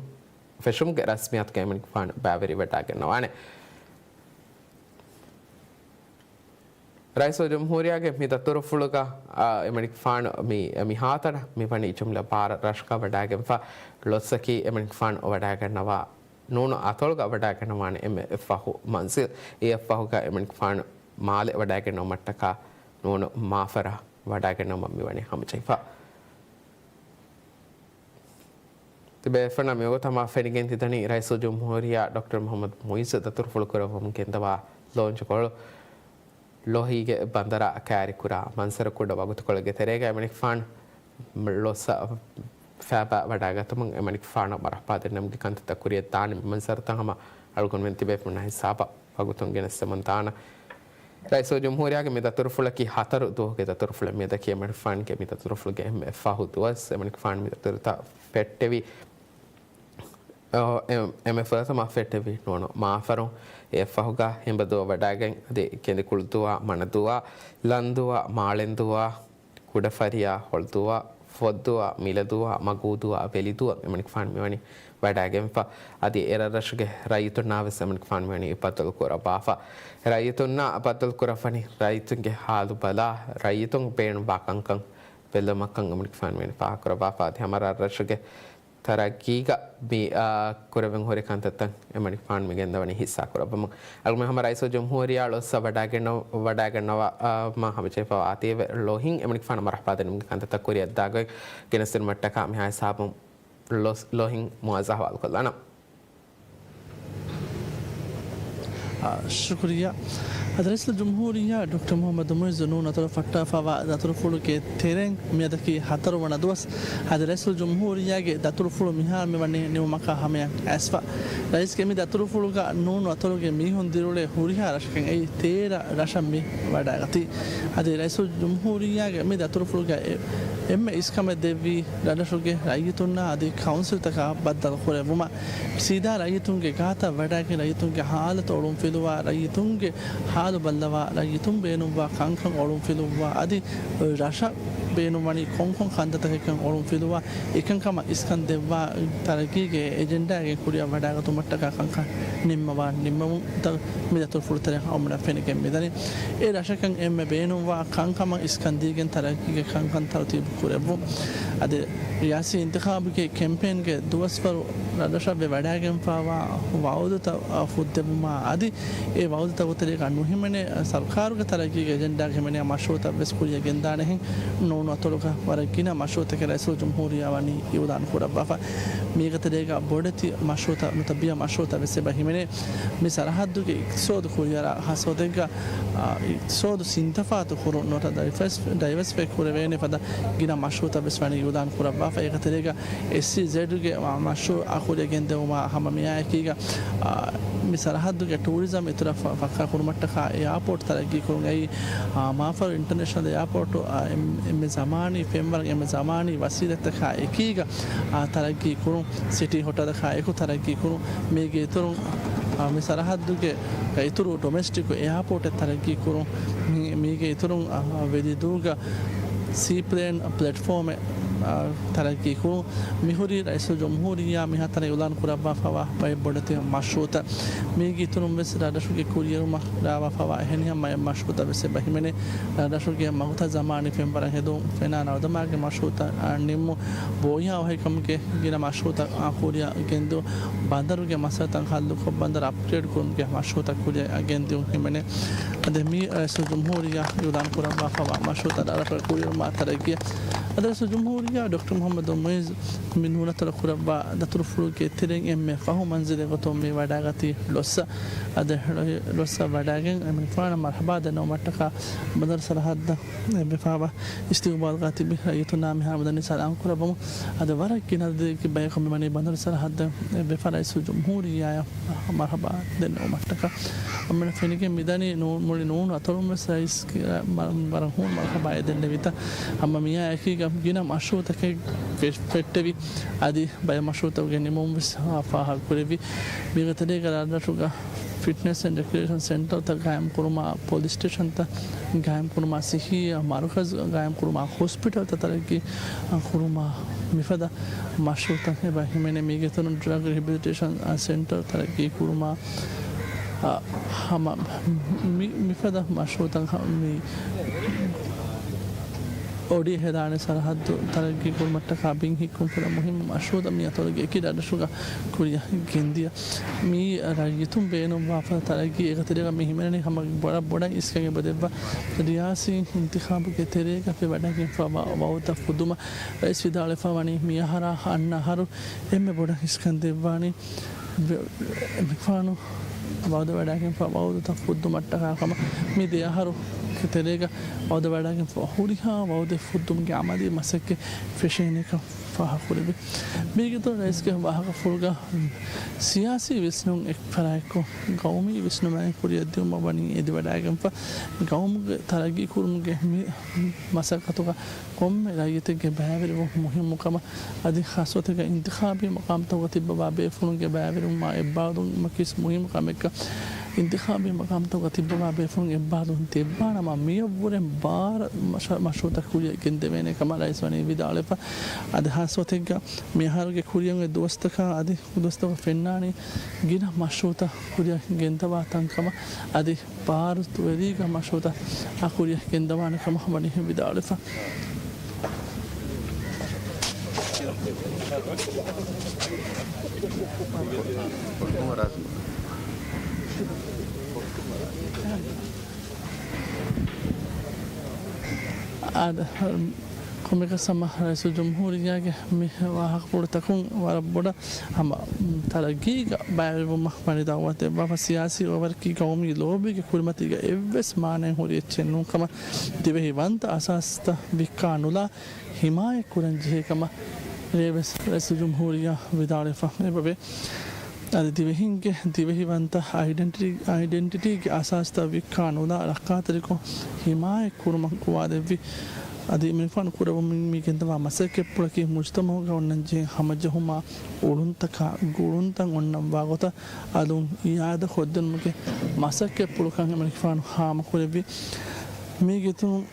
ފެށުމުގެ ރަސްމިއްޔާތުގަ އެމަނިކުފާނު ބައިވެރިވެވަޑައިގަންނަވާނެ. ރައީސުލްޖުމްހޫރިއްޔާގެ މި ދަތުރުފުޅުގަ، އާ، އެމަނިކުފާނު މި، މިހާތަނަށް މިވަނީ ޖުމްލަ ބާރަ ރަށަކަށް ވަޑައިގެންފަ. ލޮއްސަކީ އެމަނިކުފާނު ވަޑައިގަންނަވާ ނޫނު އަތޮޅުގަ ވަޑައިގަންނަވާނެ އެންމެ ފަހު މަންޒިލް. އެއަށްފަހުގަ އެމަނިކުފާނު މާލެ ވަޑައިގެންނެވުމަށްޓަކާ ނޫނު މާފަރަށް ވަޑައިގެންނެވުމަށް މިވަނީ ހަމަޖެހިފަ. ތިބޭފުޅުންނަށް މިވަގުތު ހަމަ ފެނިގެން ތިތަނީ ރައީސުލްޖުމްހޫރިއްޔާ ޑޮކްޓަރ މުޙައްމަދު މުޢިއްޒު ދަތުރުފުޅު ކުރައްވަމުން ގެންދަވާ ލޯންޗުކޮޅު ލޮހީގެ ބަނދަރަށް ކައިރިކުރާ މަންޒަރު. ކުޑަ ވަގުތުކޮޅެއްގެ ތެރޭގަ އެމަނިކުފާނު ލޮއްސަ ފައިބާ ވަޑައިގަތުމުން އެމަނިކުފާނަށް މަރުޙަބާ ދެންނެވުމުގެ ކަންތައްތައް ކުރިއަށް ދާނެ. މި މަންޒަރުތައް ހަމަ އަޅުގަނޑުމެން ތިބޭފުޅުންނާ ހިސާބަށް ވަގުތުން ގެނެސްދެމުން ދާނަން. ރައީސުލްޖުމްހޫރިއްޔާގެ މި ދަތުރުފުޅަކީ ހަތަރު ދުވަހުގެ ދަތުރުފުޅެއް. މިއަދަކީ އެމަނިކުފާނުގެ މި ދަތުރުފުޅުގެ އެންމެ ފަހު ދުވަސް. އެމަނިކުފާނު މި ދަތުރުތައް ފެއްޓެވި، އަ، އެ-، އެންމެ ފުރަތަމަ ފެއްޓެވި ނޫނު މާފަރުން. އެއަށްފަހުގަ ހިނބަދުވަ ވަޑައިގެން އަދި ކެނދިކުޅުދުވާ، މަނަދުވާ، ލަންދުވާ، މާޅެންދުވާ، ކުޑަފަރިޔާ، ހޮޅުދުވާ، ފޮއްދުއާ، މިލަދުއާ، މަގޫދުއާ، ވެލިދުއަށް އެމަނިކުފާނު މިވަނީ ވަޑައިގެންފަ. އަދި އެ ރަށްރަށުގެ ރައްޔިތުންނާ ވެސް އެމަނިކުފާނު މިވަނީ ބައްދަލު ކުރައްވާފަ. ރައްޔިތުންނާ ބައްދަލު ކުރައްވަނީ ރައްޔިތުންގެ ހާލު ބަލާ، ރައްޔިތުން ބޭނުންވާ ކަންކަން ބެއްލުމަކަށް އެމަނިކުފާނު މިވަނީ ފާހަގަކުރައްވާފަ. އަދި ހަމަ ރަށްރަށުގެ ތަރައްގީގަ މި، އާ، ކުރެވެން ހުރި ކަންތައްތައް އެމަނިކުފާނު މި ގެންދަވަނީ ހިއްސާ ކުރައްވަމުން. އަޅުގަނޑު ހަމަ ރައީސުލްޖުމްހޫރިއްޔާ ޅޮއްސަ ވަޑައިގަންނަ-، ވަޑައިގަންނަވާ، އާ، މާ ހަމަޖެހިފަވާ އާދެވޭ ޅޮހިން އެމަނިކުފާނަށް މަރުޙަބާ ދިނުމުގެ ކަންތައްތައް ކުރިއަށްދާގޮތް ގެނެސްދިނުމަށްޓަކާ މިހާ ހިސާބުން ޅޮސް-، ޅޮހިން މުއައްޒަ އަހުވާލުކޮށްލާނަން. އާ، ޝުކުރިއްޔާ. އަދި ރައީސުލްޖުމްހޫރިއްޔާ ޑޮކްޓަރ މުޙައްމަދު މުޢިއްޒު ނޫނު އަތޮޅަށް ފައްޓާފަވާ ދަތުރުފުޅުގެ ތެރެއިން މިއަދަކީ ހަތަރުވަނަ ދުވަސް. އަދި ރައީސުލްޖުމްހޫރިއްޔާގެ ދަތުރުފުޅު މިހާރު މިވަނީ ނިމުމަކާ ހަމަޔަށް އައިސްފަ. ރައީސްގެ މި ދަތުރުފުޅުގަ ނޫނު އަތޮޅުގެ މީހުން ދިރިއުޅޭ ހުރިހާ ރަށަކަށް އެއީ ތޭރަ ރަށަށް މި ވަޑައިގަތީ. އަދި ރައީސުލްޖުމްހޫރިއްޔާގެ މި ދަތުރުފުޅުގަ އެ-، އެންމެ އިސްކަމެއް ދެއްވީ ރަށްރަށުގެ ރައްޔިތުންނާ އަދި ކައުންސިލްތަކާ ބައްދަލު ކުރެއްވުމަށް. ސީދާ ރައްޔިތުންގެ ގާތަށް ވަޑައިގެން ރައްޔިތުންގެ ހާލަތު އޮޅުންފިލުވާ، ރައްޔިތުންގެ ހާލު ބައްލަވާ، ރައްޔިތުން ބޭނުންވާ ކަންކަން އޮޅުންފިލުއްވާ، އަދި ރަށަށް ބޭނުންވަނީ ކޮންކޮން ކަންތައްތަކެއްކަން އޮޅުންފިލުވާ، އެކަންކަމަށް އިސްކަން ދެއްވާ، ތަރައްގީގެ އެޖެންޑާގެ ކުރިއަށް ވަޑައިގަތުމަށްޓަކާ ކަންކަން ނިންމަވާ ނިންމަވުންތައް މި ދަތުރުފުޅުތެރެއަށް އަޅުގަނޑަށް ފެނިގެން މިދަނީ. އެ ރަށަކަށް އެންމެ ބޭނުންވާ ކަންކަމަށް އިސްކަން ދީގެން ތަރައްގީގެ ކަންކަން ތަރުތީބު ކުރެއްވުން. އަދި ރިޔާސީ އިންތިޚާބުގެ ކެމްޕޭންގެ ދުވަސްވަރު ރަށްރަށަށް ވެ ވަޑައިގެންފަވާ ވައުދުތައް ފުއްދެވުމާ އަދި އެ ވައުދުތަކުގެ ތެރޭގަ ނުހިމެނޭ ސަރުކާރުގެ ތަރައްގީގެ އެޖެންޑާގަ ހިމެނޭ މަޝްރޫއުތައް ވެސް ކުރިއަށް ގެންދާނެހެން ނޫނު އަތޮޅުގަ ވަރަށް ގިނަ މަޝްރޫއުތަކެއް ރައީސުލްޖުމްހޫރިއްޔާ ވަނީ އިއުލާން ކުރައްވާފަ. މީގެ ތެރޭގަ ބޮޑެތި މަޝްރޫއުތައް، ނުތަ ބިޔަ މަޝްރޫއުތައް ވެސް އެބަ ހިމެނޭ. މި ސަރަހައްދުގެ އިޤްތިޞާދު ކުރިއަރާ ހަސަދެއްގަ، އާ، އިޤްތިޞާދު ސިންތަފާތު ކުރުން ނުވަތަ ޑައިވަސް-، ޑައިވަސްފައި ކުރެވޭނެ ފަދަ ގިނަ މަޝްރޫއުތައް ވެސް ވަނީ އިއުލާން ކުރައްވާފަ. އޭގެ ތެރޭގަ އެސްއީޒެޑްގެ މަޝްރޫއު އަ ކުރިއަށް ގެންދެވުމާ ހަމަ މިއާއެކީގަ، އާ، މި ސަރަހައްދުގެ ޓޫރިޒަމް އިތުރަށް ފަ-، ފައްކާ ކުރުމަށްޓަކާ އެއާޕޯޓް ތަރައްގީ ކުރުން. އެއީ، އާ، މާފަރު އިންޓަރނޭޝަނަލް އެއާޕޯޓު، އާ، އެން-، އެންމެ ޒަމާނީ ފެންވަރަށް އެންމެ ޒަމާނީ ވަސީލަތްތަކާ އެކީގަ، އާ، ތަރައްގީ ކުރުން. ސިޓީ ހޮޓަލަކާ އެކު ތަރައްގީ ކުރުން. މީގެ އިތުރުން، އާ، މި ސަރަހައްދުގެ އިތުރު ޑޮމެސްޓިކު އެއާޕޯޓެއް ތަރައްގީ ކުރުން. މި-، މީގެ އިތުރުން، އާ، ވެލިދޫގަ ސީޕްލޭން ޕްލެޓްފޯމެއް، އާ، ތަރައްގީ ކުރުން. މިހުރީ ރައީސުލްޖުމްހޫރިއްޔާ މިހާތަނަށް އިއުލާން ކުރައްވާފަވާ ބައެއް ބޮޑެތި މަޝްރޫއުތައް. މީގެ އިތުރުން ވެސް ރަށްރަށުގެ ކުރިއެރުމަށް ރާވާފަވާ އެހެނިހެން ބައެއް މަޝްރޫއުތައް ވެސް އެބަ ހިމެނޭ. ރަށްރަށުގެ މަގުތައް ޒަމާނީ ފެންވަރަށް ހެދުން، ފެނާ ނަވަދަމާގެ މަޝްރޫއުތައް، އާ، ނިންމުން، ބޯހިޔާވަހިކަމުގެ ގިނަ މަޝްރޫއުތައް، އާ، ކުރިއަށް ގެންދިއުން، ބަނދަރުގެ މައްސަލަތައް ހައްލުކޮށް، ބަނދަރު އަޕްގްރޭޑް ކުރުމުގެ މަޝްރޫއުތައް ކުރިއަށް ގެންދިއުން ހިމެނޭ. އަދި މި ރައީސުލްޖުމްހޫރިއްޔާ އިއުލާން ކުރައްވާފަވާ މަޝްރޫއުތައް ރަށްރަށުގެ ކުރިއެރުމާ ތަރައްގީއަށް. އަދި ރައީސުލްޖުމްހޫރިއްޔާ ޑޮކްޓަރ މުޙައްމަދު މުޢިއްޒު މި ނޫނަތޮޅަށް ކުރައްވާ ދަތުރުފުޅުގެ ތެރެއިން އެންމެ ފަހު މަންޒިލެއް ގޮތުން މި ވަޑައިގަތީ ޅޮއްސަ. އަދި ޅޮ-، ޅޮއްސަ ވަޑައިގެން އެމަނިކުފާނަށް މަރުޙަބާ ދެންނެވުމަށްޓަކާ ބަނދަރު ސަރަހައްދަށް އެއްވެފަވާ އިސްތިޤުބާލުގަ ތިބި ރައްޔިތުންނާ މިހާރު މިދަނީ ސަލާމް ކުރައްވަމުން. އަދި ވަރަށް ގިނަ އަދަދެއްގެ ބަޔަކު މިވަނީ ބަނދަރު ސަރަހައްދަށް އެއްވެފަ ރައީސުލްޖުމްހޫރިއްޔާއަށް މަރުޙަބާ ދެންނެވުމަށްޓަކާ. އަމިނަ ފެނިގެން މިދަނީ ނޫ-، މުޅި ނޫނު އަތޮޅުން ވެސް ރައީސް ވަރަށް ހޫނު މަރުޙަބާއެއް ދެންނެވިތަ. ހަމަ މިއާ އެކީގަ ގިނަ މަޝްރޫއުތަކެއް ފެ-، ފެއްޓެވި. އަދި ބައެއް މަޝްރޫއުތަކުގެ ނިމުން ވެސް ފާހަގަ ކުރެއްވި. މީގެ ތެރޭގަ ރަށްރަށުގަ ފިޓްނެސް އެންޑް ރެކްރިއޭޝަން ސެންޓަރުތައް ގާއިމް ކުރުމާ، ޕޮލިސް ސްޓޭޝަންތައް ގާއިމް ކުރުމާ، ސިއްހީ މަރުކަޒު ގާއިމް ކުރުމާ، ހޮސްޕިޓަލްތައް ތަރައްގީ ކުރުމާ، މިފަދަ މަޝްރޫއުތައް އެބަ ހިމެނޭ. މީގެ އިތުރުން ޑްރަގް ރިހެބިލިޓޭޝަން ސެންޓަރު ތަރައްގީ ކުރުމާ، އަ، ހަމަ މި-، މިފަދަ މަޝްރޫއުތައް ހަ-، މި އޮޑި ހެދާނެ ސަރަހައްދު ތަރައްގީ ކުރުމަށްޓަކާ ބިން ހިއްކުން ކުރާ މުހިއްމު މަޝްރޫއުތައް މި އަތޮޅުގެ އެކި ރަށްރަށުގަ ކުރިއަށް ގެންދިޔަ. މި ރައްޔިތުން ބޭނުންވާފަ ތަރައްގީ އެކަތެރޭގަ މި ހިމެނެނީ ހަމަ ބޮޑަށް ބޮޑަށް އިސްކަން އެބަ ދެއްވާ. ރިޔާސީ އިންތިޚާބުގެ ތެރޭގަ ވަޑައިގެންފަވާ ވައުދުތައް ފުއްދުމަށް ރައީސް ވިދާޅުވެފަ ވަނީ މި އަހަރާ އަންނަ އަހަރު އެންމެ ބޮޑަށް އިސްކަން ދެއްވާނީ ވެ-، އެމަނިކުފާނު ވައުދު ވަޑައިގެންފަ ވައުދުތައް ފުއްދުމަށްޓަކާ ކަމަށް މި ދެ އަހަރުގެ ތެރޭގަ ވައުދު ވަޑައިގެންފަ ހުރިހާ ވައުދެއް ފުއްދުމުގެ އަމަލީ މަސައްކަތް ފެށޭނެކަން ފާހަގަކުރެއްވި. މީގެ އިތުރުން ރައީސްގެ ވާހަކަފުޅުގަ ސިޔާސީ ވިސްނުން އެއްފަރާތްކޮށް، ގައުމީ ވިސްނުމާއެކު ކުރިއަށްދިއުމަށް ވަނީ އެދިވަޑައިގެންފަ. ގައުމުގެ ތަރައްގީ ކުރުމުގެ މި މަސައްކަތުގަ ކޮންމެ ރައްޔިތެއްގެ ބައިވެރިވުން މުހިއްމު ކަމަށް އަދި ޚާއްޞަތަކަށް އިންތިޚާބީ މަޤާމްތަކުގަ ތިއްބަވާ ބޭފުޅުންގެ ބައިވެރިވުމާ އެއްބާރުލުމަކީވެސް މުހިއްމު ކަމެއްކަން އިންތިޚާބީ މަޤާމްތަކުގަ ތިއްބަވާ ބޭފުޅުން އެއްބާރުލުން ތިއްބާނަމަ، މިއަށްވުރެ ބާރަ މަޝ-، މަޝްރޫޢުތައް ކުރިއަށް ގެންދެވޭނެ ކަމަށް ރައީސް ވަނީ ވިދާޅުވެފަ. އަދި ހާއްސަ ގޮތެއްގަ މިއަހަރުގެ ކުރިއަށް އޮތް ދުވަސްތަކާ އަދި ދުވަސްތަކަށް ފެންނާނީ ގިނަ މަޝްރޫޢުތައް ކުރިއަށް ގެންދަވާ ތަންކަމަށް އަދި ބާރު ވެރީގަ މަޝްރޫޢުތައް އާ ކުރިއަށް ގެންދަވާނެ ކަމަށް ވަނީ ވިދާޅުވެފަ. އާދެ، ކޮންމެއަކަސް ހަމަ ރައީސުލްޖުމްހޫރިއްޔާގެ މި ވާހަކަފުޅުތަކުން ވަރަށް ބޮޑަށް ހަމަ ތަރައްގީގަ ބައިވެރިވުމަށް ވަނީ ދައުވަތެއް ވާފަ، ސިޔާސީ އޮވަރަކީ ގައުމީ ލޯބީގެ ކުރިމަތީގަ އެއްވެސް މާނައެއް ހުރި އެއްޗެއް ނޫން ކަމަށް ދިވެހި ވަންތަ އަސާސްތައް ވިއްކާ ނުލާ ހިމާޔަތް ކުރަން ޖެހޭ ކަމަށް ރޭވެސް ރައީސުލްޖުމްހޫރިއްޔާ ވިދާޅުވެފަ އެބަވޭ. އަދި ދިވެހިންގެ ދިވެހި ވަންތަ އައިޑެންޓިޓީ، އައިޑެންޓިޓީގެ އަސާސްތައް ވިއްކާ ނުލާ ރައްކާތެރިކޮށް ހިމާޔަތް ކުރުމަށް ގޮވާލެއްވި. އަދި އެމަނިކުފާނު ކުރައްވަމުން މި ގެންދަވާ މަސައްކަތްޕުޅަކީ މުޖުތަމަޢުގަ އޮންނަން ޖެހޭ ހަމަޖެހުމާ، އުޅުންތަކާ ގުޅުންތައް އޮންނަންވާ ގޮތަށް އަލުން އިއާދަ ކޮށްދިނުމުގެ މަސައްކަތްޕުޅުކަން އެމަނިކުފާނު ހާމަކުރެއްވި. މީގެ އިތުރުން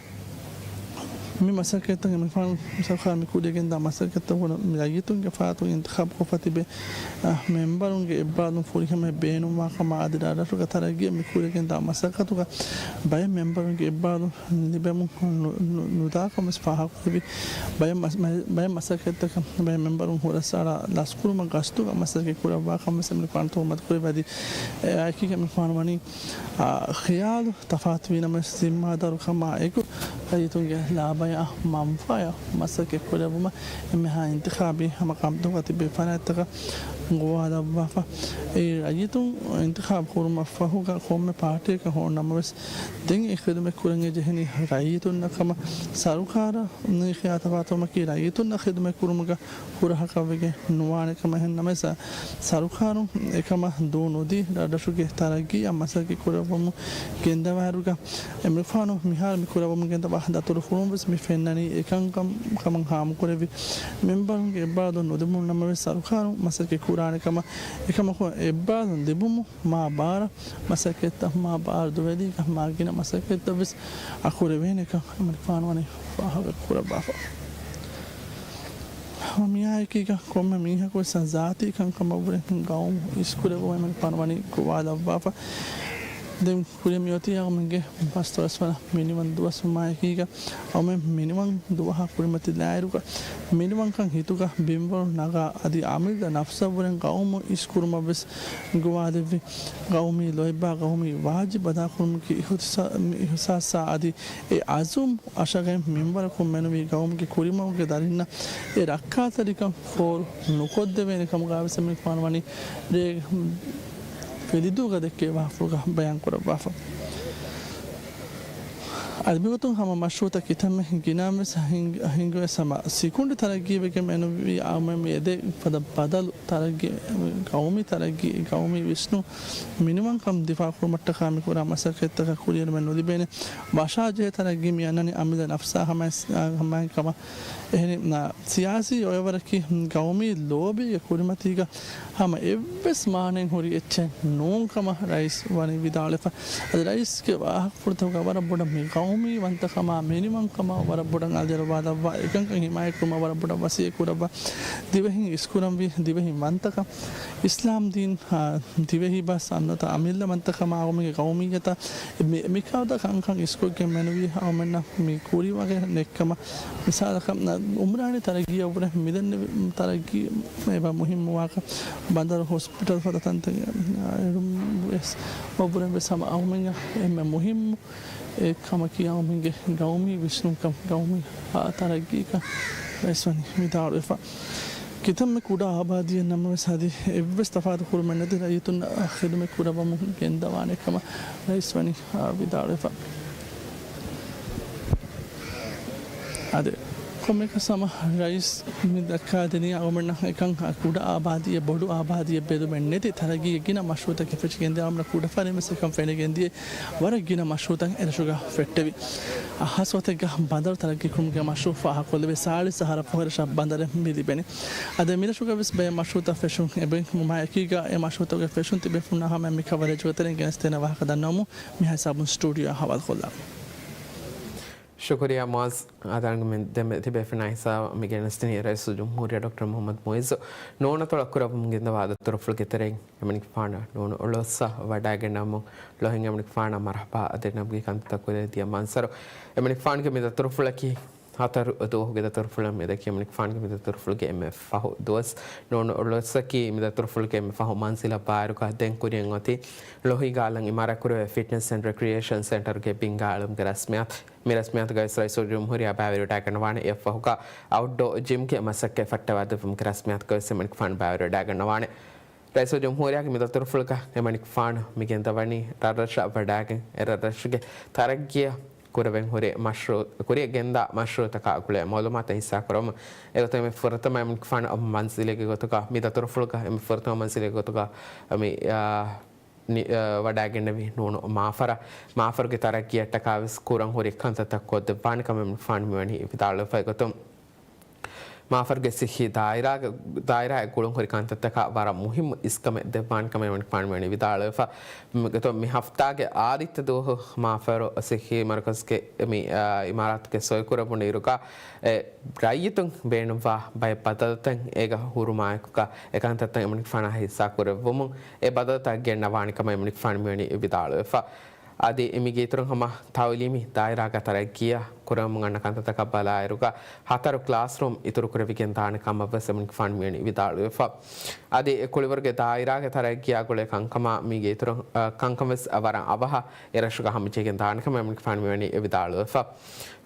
މި މަސައްކަތްތައް އެމަނިކުފާނު ސަރުކާރަށް މި ކުރިއަށް ގެންދާ މަސައްކަތްތައް ވަނީ މި ރައްޔިތުންގެ ފަރާތުން އިންތިޚާބުކޮށްފަ ތިބޭ، އަ، މެންބަރުންގެ އެއްބާރުލުން ފުރިހަމައަށް ބޭނުންވާ ކަމަށް އަދި ރަށްރަށުގެ ތަރައްގީއަށް މި ކުރިއަށް ގެންދާ މަސައްކަތުގަ ބައެއް މެންބަރުންގެ އެއްބާރުލުން ލިބެމުން ނު-، ނު-، ނުދާކަން ވެސް ފާހަގަކުރެއްވި. ބައެއް މަސް-، ބައެއް، ބައެއް މަސައްކަތްތަކަށް ބައެއް މެންބަރުން ހުރަސްއަޅާ ލަސްކުރުމަށް ގަސްތުގަ މަސައްކަތް ކުރައްވާ ކަން ވެސް އެމަނިކުފާނު ތުހުމަތު ކުރެއްވި. އަދި އެއާއެކީގަ އެމަނިކުފާނު ވަނީ، އާ، ޚިޔާލު ތަފާތުވީ ނަމަވެސް، ޒިންމާދާރުކަމާ އެކު ރައްޔިތުންގެ ލާބަޔާ މަންފާޔަށް މަސައްކަތް ކުރެއްވުމަށް އެންމެހާ އިންތިޚާބީ ހަމަ ކަންތަކުގަ ތިބޭ ފަރާތްތަކަށް ގޮވާލައްވާފަ. އެ ރައްޔިތުން އިންތިޚާބު ކުރުމަށް ފަހުގަ ކޮންމެ ޕާޓީއަކަށް ހޮނު ނަމަވެސް، ދެން އެ ޚިދުމަތް ކުރަން ޖެހެނީ ރައްޔިތުންނަށް ކަމަށް ސަރުކާރަށް ނީ ޚިޔާ ތަފާތުވުމަކީ ރައްޔިތުންނަށް ޚިދުމަތް ކުރުމުގަ ހުރަހަކަށްވެގެން ނުވާނެ ކަމަށް އެހެން ނަމަވެސް، ސަރުކާރުން އެކަމަށް ދޫ ނުދީ، ރަށްރަށުގެ ތަރައްގީއަށް މަސައްކަތް ކުރައްވަމުން ގެންދަވާއިރުގަ، އެމަނިކުފާނު މިހާރު މި ކުރައްވަމުން ގެންދަވާ ދަތުރުފުޅުން ވެސް މި ފެންނަނީ އެކަންކަން ކަމަށް ހާމަކުރެއްވި. މެންބަރުންގެ އެއްބާރުލުން ނުލިބުނު ނަމަވެސް، ސަރުކާރުން މަސައްކަތް ކުރާނެ ކަމަށް، އެކަމަކު އެއްބާރުލުން ލިބުމުން މާ ބާރަށް މަސައްކަތްތައް، މާ ބާރު ދުވެލީގަ މާ ގިނަ މަސައްކަތްތައް ވެސް އަކުރެވޭނެކަން އެމަނިކުފާނު ވަނީ ފާހަގަ ކުރައްވާފަ. މިއާއެކީގަ ކޮންމެ މީހަކު ވެސް ޒާތީ ކަންކަމަށްވުރެ ގައުމު އިސްކުރެއްވުމަށް އެމަނިކުފާނު ވަނީ ގޮވާލައްވާފަ. ދެން ކުރިއަށް މިއޮތީ ގައުމުގެ ފަސްދޮޅަސް ވަނަ މިނިވަން ދުވަސްވުމާއެކީގަ، އަޅުމެން މިނިވަން ދުވަހާ ކުރިމަތިލާއިރުގަ، މިނިވަންކަން ހިތުގަ ބިންވަރު ނަގާ، އަދި އަމިއްލަ ނަފްސަށްވުރެ ގައުމު އިސްކުރުމަށް ވެސް ގޮވާލެއްވި. ގައުމީ ލޯތްބާ، ގައުމީ ވާޖިބު އަދާކުރުމުގެ އިހުތިސާ-، އިހުސާސާ އަދި އެ އަޒުމް އަށަގައި މިންވަރަކުން މެނުވީ ގައުމުގެ ކުރިމަގުގެ ދަރިންނަށް އެ ރައްކާތެރިކަން ފޯރު ނުކޮށްދެވޭނެ ކަމުގައި ވެސް އެމަނިކުފާނު ވަނީ ރޭ ފެލިދޫގަ ދެއްކޭ ވާހަކަފުޅުގަ ބަޔާން ކުރައްވާފަ. އަދި މިގޮތުން ހަމަ މަޝްރޫޢުތައް ކިތަންމެ ގިނައިން ވެސް ހިނގ-، ހިނގިވެސް ހަމަ ސިކުނޑި ތަރައްގީވެގެން މެނުވީ އަޅުމެން މި އެދޭ ފަދަ ބަދަލު ތަރައްގީ، ގައުމީ ތަރައްގީ، ގައުމީ ވިސްނުން މިނިވަންކަން ދިފާޢު ކުރުމަށްޓަކާ މި ކުރާ މަސައްކަތްތަކަށް ކުރިއެރުމެއް ނުލިބޭނެ. ވަށާޖެހޭ ތަރައްގީ މި އަންނަނީ އަމިއްލަ ނަފްސާ ހަމައަށް، ހަމައިން ކަމަށް. އެހެނީ، ސިޔާސީ އޮއެވަރަކީ ގައުމީ ލޯބީގެ ކުރިމަތީގަ ހަމަ އެއްވެސް މާނައެއް ހުރި އެއްޗެއް ނޫން ކަމަށް ރައީސް ވަނީ ވިދާޅުވެފަ. އަދި ރައީސްގެ ވާހަކަފުޅުތަކުގަ ވަރަށް ބޮޑަށް މި ގައުމީ ވަންތަކަމާ، މިނިވަންކަމާ ވަރަށް ބޮޑަށް އަލިއަޅުވާލައްވާ، އެކަންކަން ހިމާޔަތްކުރުމަށް ވަރަށް ބޮޑަށް ވަސިއްޔަތް ކުރައްވާ، ދިވެހިން އިސްކުރަންވީ، ދިވެހި ވަންތަކަން، އިސްލާމް ދީން، އާ، ދިވެހި ބަސް އަންނަތާ އަމިއްލަ ވަންތަކަމާ އަޅުމެންގެ ގައުމިއްޔަތާ މި، މިކަހަލަ ކަންކަން އިސްކޮށްގެން މެނުވީ އަޅުމެންނަށް މި ކުރިމަގެއް ނެއްކަމަށް. މިސާލަކަށް، އުމްރާނީ ތަރައްގީއަށްވުރެ މިދެންނެވި ތަރައްގީ އެބަ މުހިއްމުވާކަން ބަނދަރު ހޮސްޕިޓަލް ފަދަ ތަންތަން އެރުން ވެސް އޮއްވުރެ ވެސް ހަމަ އަޅުމެންގެ އެންމެ މުހިއްމު އެ ކަމަކީ އަޅުމެންގެ ގައުމީ ވިސްނުންކަން، ގައުމީ ތަރައްގީކަން ވެސް ވަނީ ވިދާޅުވެފަ. ކިތަންމެ ކުޑަ އާބާދީއެއް ނަމަވެސް އަދި އެއްވެސް ތަފާތު ކުރުމެއް ނެތި ރައްޔިތުންނަށް ޚިދުމަތް ކުރައްވަމުން ގެންދަވާނެ ކަމަށް ރައީސް ވަނީ ވިދާޅުވެފަ. އާދެ، ކޮންމެއަކަސް ހަމަ ރައީސް މި ދައްކާދިނީ އަޅުގަނޑަށް އެކަން ކުޑަ އާބާދީއެއް ބޮޑު އާބާދީއެއް ބެލުމެއް ނެތި ތަރައްގީގެ ގިނަ މަޝްރޫއުތަކެއް ފެށިގެންދިޔަ އަޅުގަނޑަށް ކުޑަ ފަރެއް ވެސް އެކަން ފެނިގެންދިޔަ ވަރަށް ގިނަ މަޝްރޫއުތައް އެރަށުގަ ފެއްޓެވި. ހާއްސަ ވަގުތެއްގަ ބަނދަރު ތަރައްގީ ކުރުމުގެ މަޝްރޫއު ފާހަގަކޮށްލެވި ސާޅީސް އަހަރަށް ފަހު އެރަށަށް ބަނދަރެއް މި ލިބެނީ. އަދި މިރަށުގަ ވެސް ބައެއް މަޝްރޫއުތައް ފެށުން އެބައިން މާ އެކީގަ އެ މަޝްރޫއުތަކުގެ ފެށުން ތިބޭފުޅުންނާ ހަމަ މި ކަވަރޭޖުގެ ތެރެއިން ގެނެސްދޭނެ ވާހަކަ ދަންނަވަމުން މިހާ ހިސާބުން ސްޓޫޑިއޯއަށް ހަވާލުކޮށްލާ. ޝުކުރިއްޔާ މުއައްޒަ. އާދައިގެން ދެމެ-، ތިބޭފުޅުންނާ ހިސާބަށް މި ގެނެސްދިނީ ރައީސުލްޖުމްހޫރިއްޔާ ޑޮކްޓަރ މުޙައްމަދު މުޢިއްޒު. ނޫނަތޮޅަށް ކުރެއްވުމުން ގެންދަވާ ދަތުރުފުޅުގެ ތެރެއިން އެމަނިކުފާނަށް ނޫނު އުޅުއްސަ ވަޑައިގަންނަވަމުން ލޮހިން އެމަނިކުފާނަށް މަރްޙަބާ އަދި ނަމްގެ ކަންތައްތައް ކުރެވިދިޔަ މަންޒަރު. އެމަނިކުފާނުގެ މި ދަތުރުފުޅަކީ ހަތަރު ދުވަހުގެ ދަތުރުފުޅަށް މި ދެކި އެމަނިކުފާނުގެ މި ދަތުރުފުޅުގެ އެންމެ ފަހު ދުވަސް. ނޫނު އުޅުއްސަކީ މި ދަތުރުފުޅުގެ އެންމެ ފަހު މަންޒިލަށް ބާއިރުގަ ދެން ކުރިއަށް އޮތީ ލޮހީގަ އަލަށް އިމާރާތްކުރެވޭ ފިޓްނަސް އެންޑް ރެކްރިއޭޝަން ސެންޓަރުގެ ބިންގާ އެޅުމުގެ ރަސްމިއްޔާތު. މި ރަސްމިއްޔާތުގައި ވެސް ރައީސުލްޖުމްހޫރިއްޔާ ބައިވެރިވެވަޑައިގަންނަވާނެ އެއަށްފަހުގަ އައުޓްޑޯ ޖިމްގެ މަސައްކަތް ފައްޓަވާދެއްވުމުގެ ރަސްމިއްޔާތުގައި ވެސް އެމަނިކުފާނު ބައިވެރިވެވަޑައިގަންނަވާނެ. ރައީސުލްޖުމްހޫރިއްޔާގެ މި ދަތުރުފުޅުގަ އެމަނިކުފާނު މި ގެންދަވަނީ ރަށްރަށަށް ވަޑައިގެން އެ ރަށްރަށުގެ ތަރައްގީއަށް ކުރެވެން ހުރި މަޝްރޫއު، ކުރިއަށް ގެންދާ މަޝްރޫއުތަކާ ގުޅޭ މައުލޫމާތު ހިއްސާކުރަމުން. އެގޮތުން މި ފުރަތަމަ އެމަނިކުފާނު މަންޒިލެއްގެ ގޮތުގަ މި ދަތުރުފުޅުގަ އެ މި ފުރަތަމަ މަންޒިލެއްގެ ގޮތުގަ މި، އާ، ނި-، އާ، ވަޑައިގެންނެވި ނޫނު މާފަރަށް، މާފަރުގެ ތަރައްގީއަށްޓަކާ ވެސް ކުރަން ހުރި ކަންތައްތައް ކޮށްދެއްވާނެ ކަމަށް އެމަނިކުފާނު މިވަނީ ވިދާޅުވެފަ. އެގޮތުން މާފަރުގެ ސިއްހީ ދާއިރާގެ، ދާއިރާއެއް ގުޅުން ހުރި ކަންތައްތަކާ ވަރަށް މުހިއްމު އިސްކަމެއް ދެއްވާނެ ކަމަށް އެމަނިކުފާނު މިވަނީ ވިދާޅުވެފަ. މި ގޮތުން މި ހަފްތާގެ އާދިއްތަ ދުވަހު މާފަރު ސިއްހީ މަރުކަޒުގެ މި، އާ، އިމާރާތުގެ ސޮއި ކުރެވުނު އިރުގަ އެ ރައްޔިތުން ބޭނުންވާ ބައެއް ބަދަލުތައް އޭގަ ހުރުމާއެކުގަ އެ ކަންތައްތައް އެމަނިކުފާނާ ހިއްސާ ކުރެއްވުމުން އެ ބަދަލުތައް ގެންނަވާނެ ކަމަށް އެމަނިކުފާނު މިވަނީ ވިދާޅުވެފަ. އަދި މީގެ އިތުރުން ހަމަ ތައުލީމީ ދާއިރާގަ ތަރައްގީއަށް ކުރަމުން އަންނަ ކަންތައްތަކަށް ބަލާއިރުގަ ހަތަރު ކްލާސްރޫމް އިތުރުކުރެވިގެން ދާނެ ކަމަށް ވެސް އެމަނިކުފާނު މިވަނީ ވިދާޅުވެފަ. އަދި ކުޅިވަރުގެ ދާއިރާގެ ތަރައްގީއާ ގުޅޭ ކަންކަމާ މީގެ އިތުރުން، އަ، ކަންކަން ވެސް ވަރަށް އަވަހަށް އެރަށުގަ ހަމަޖެހިގެން ދާނެ ކަމަށް އެމަނިކުފާނު މިވަނީ ވިދާޅުވެފަ.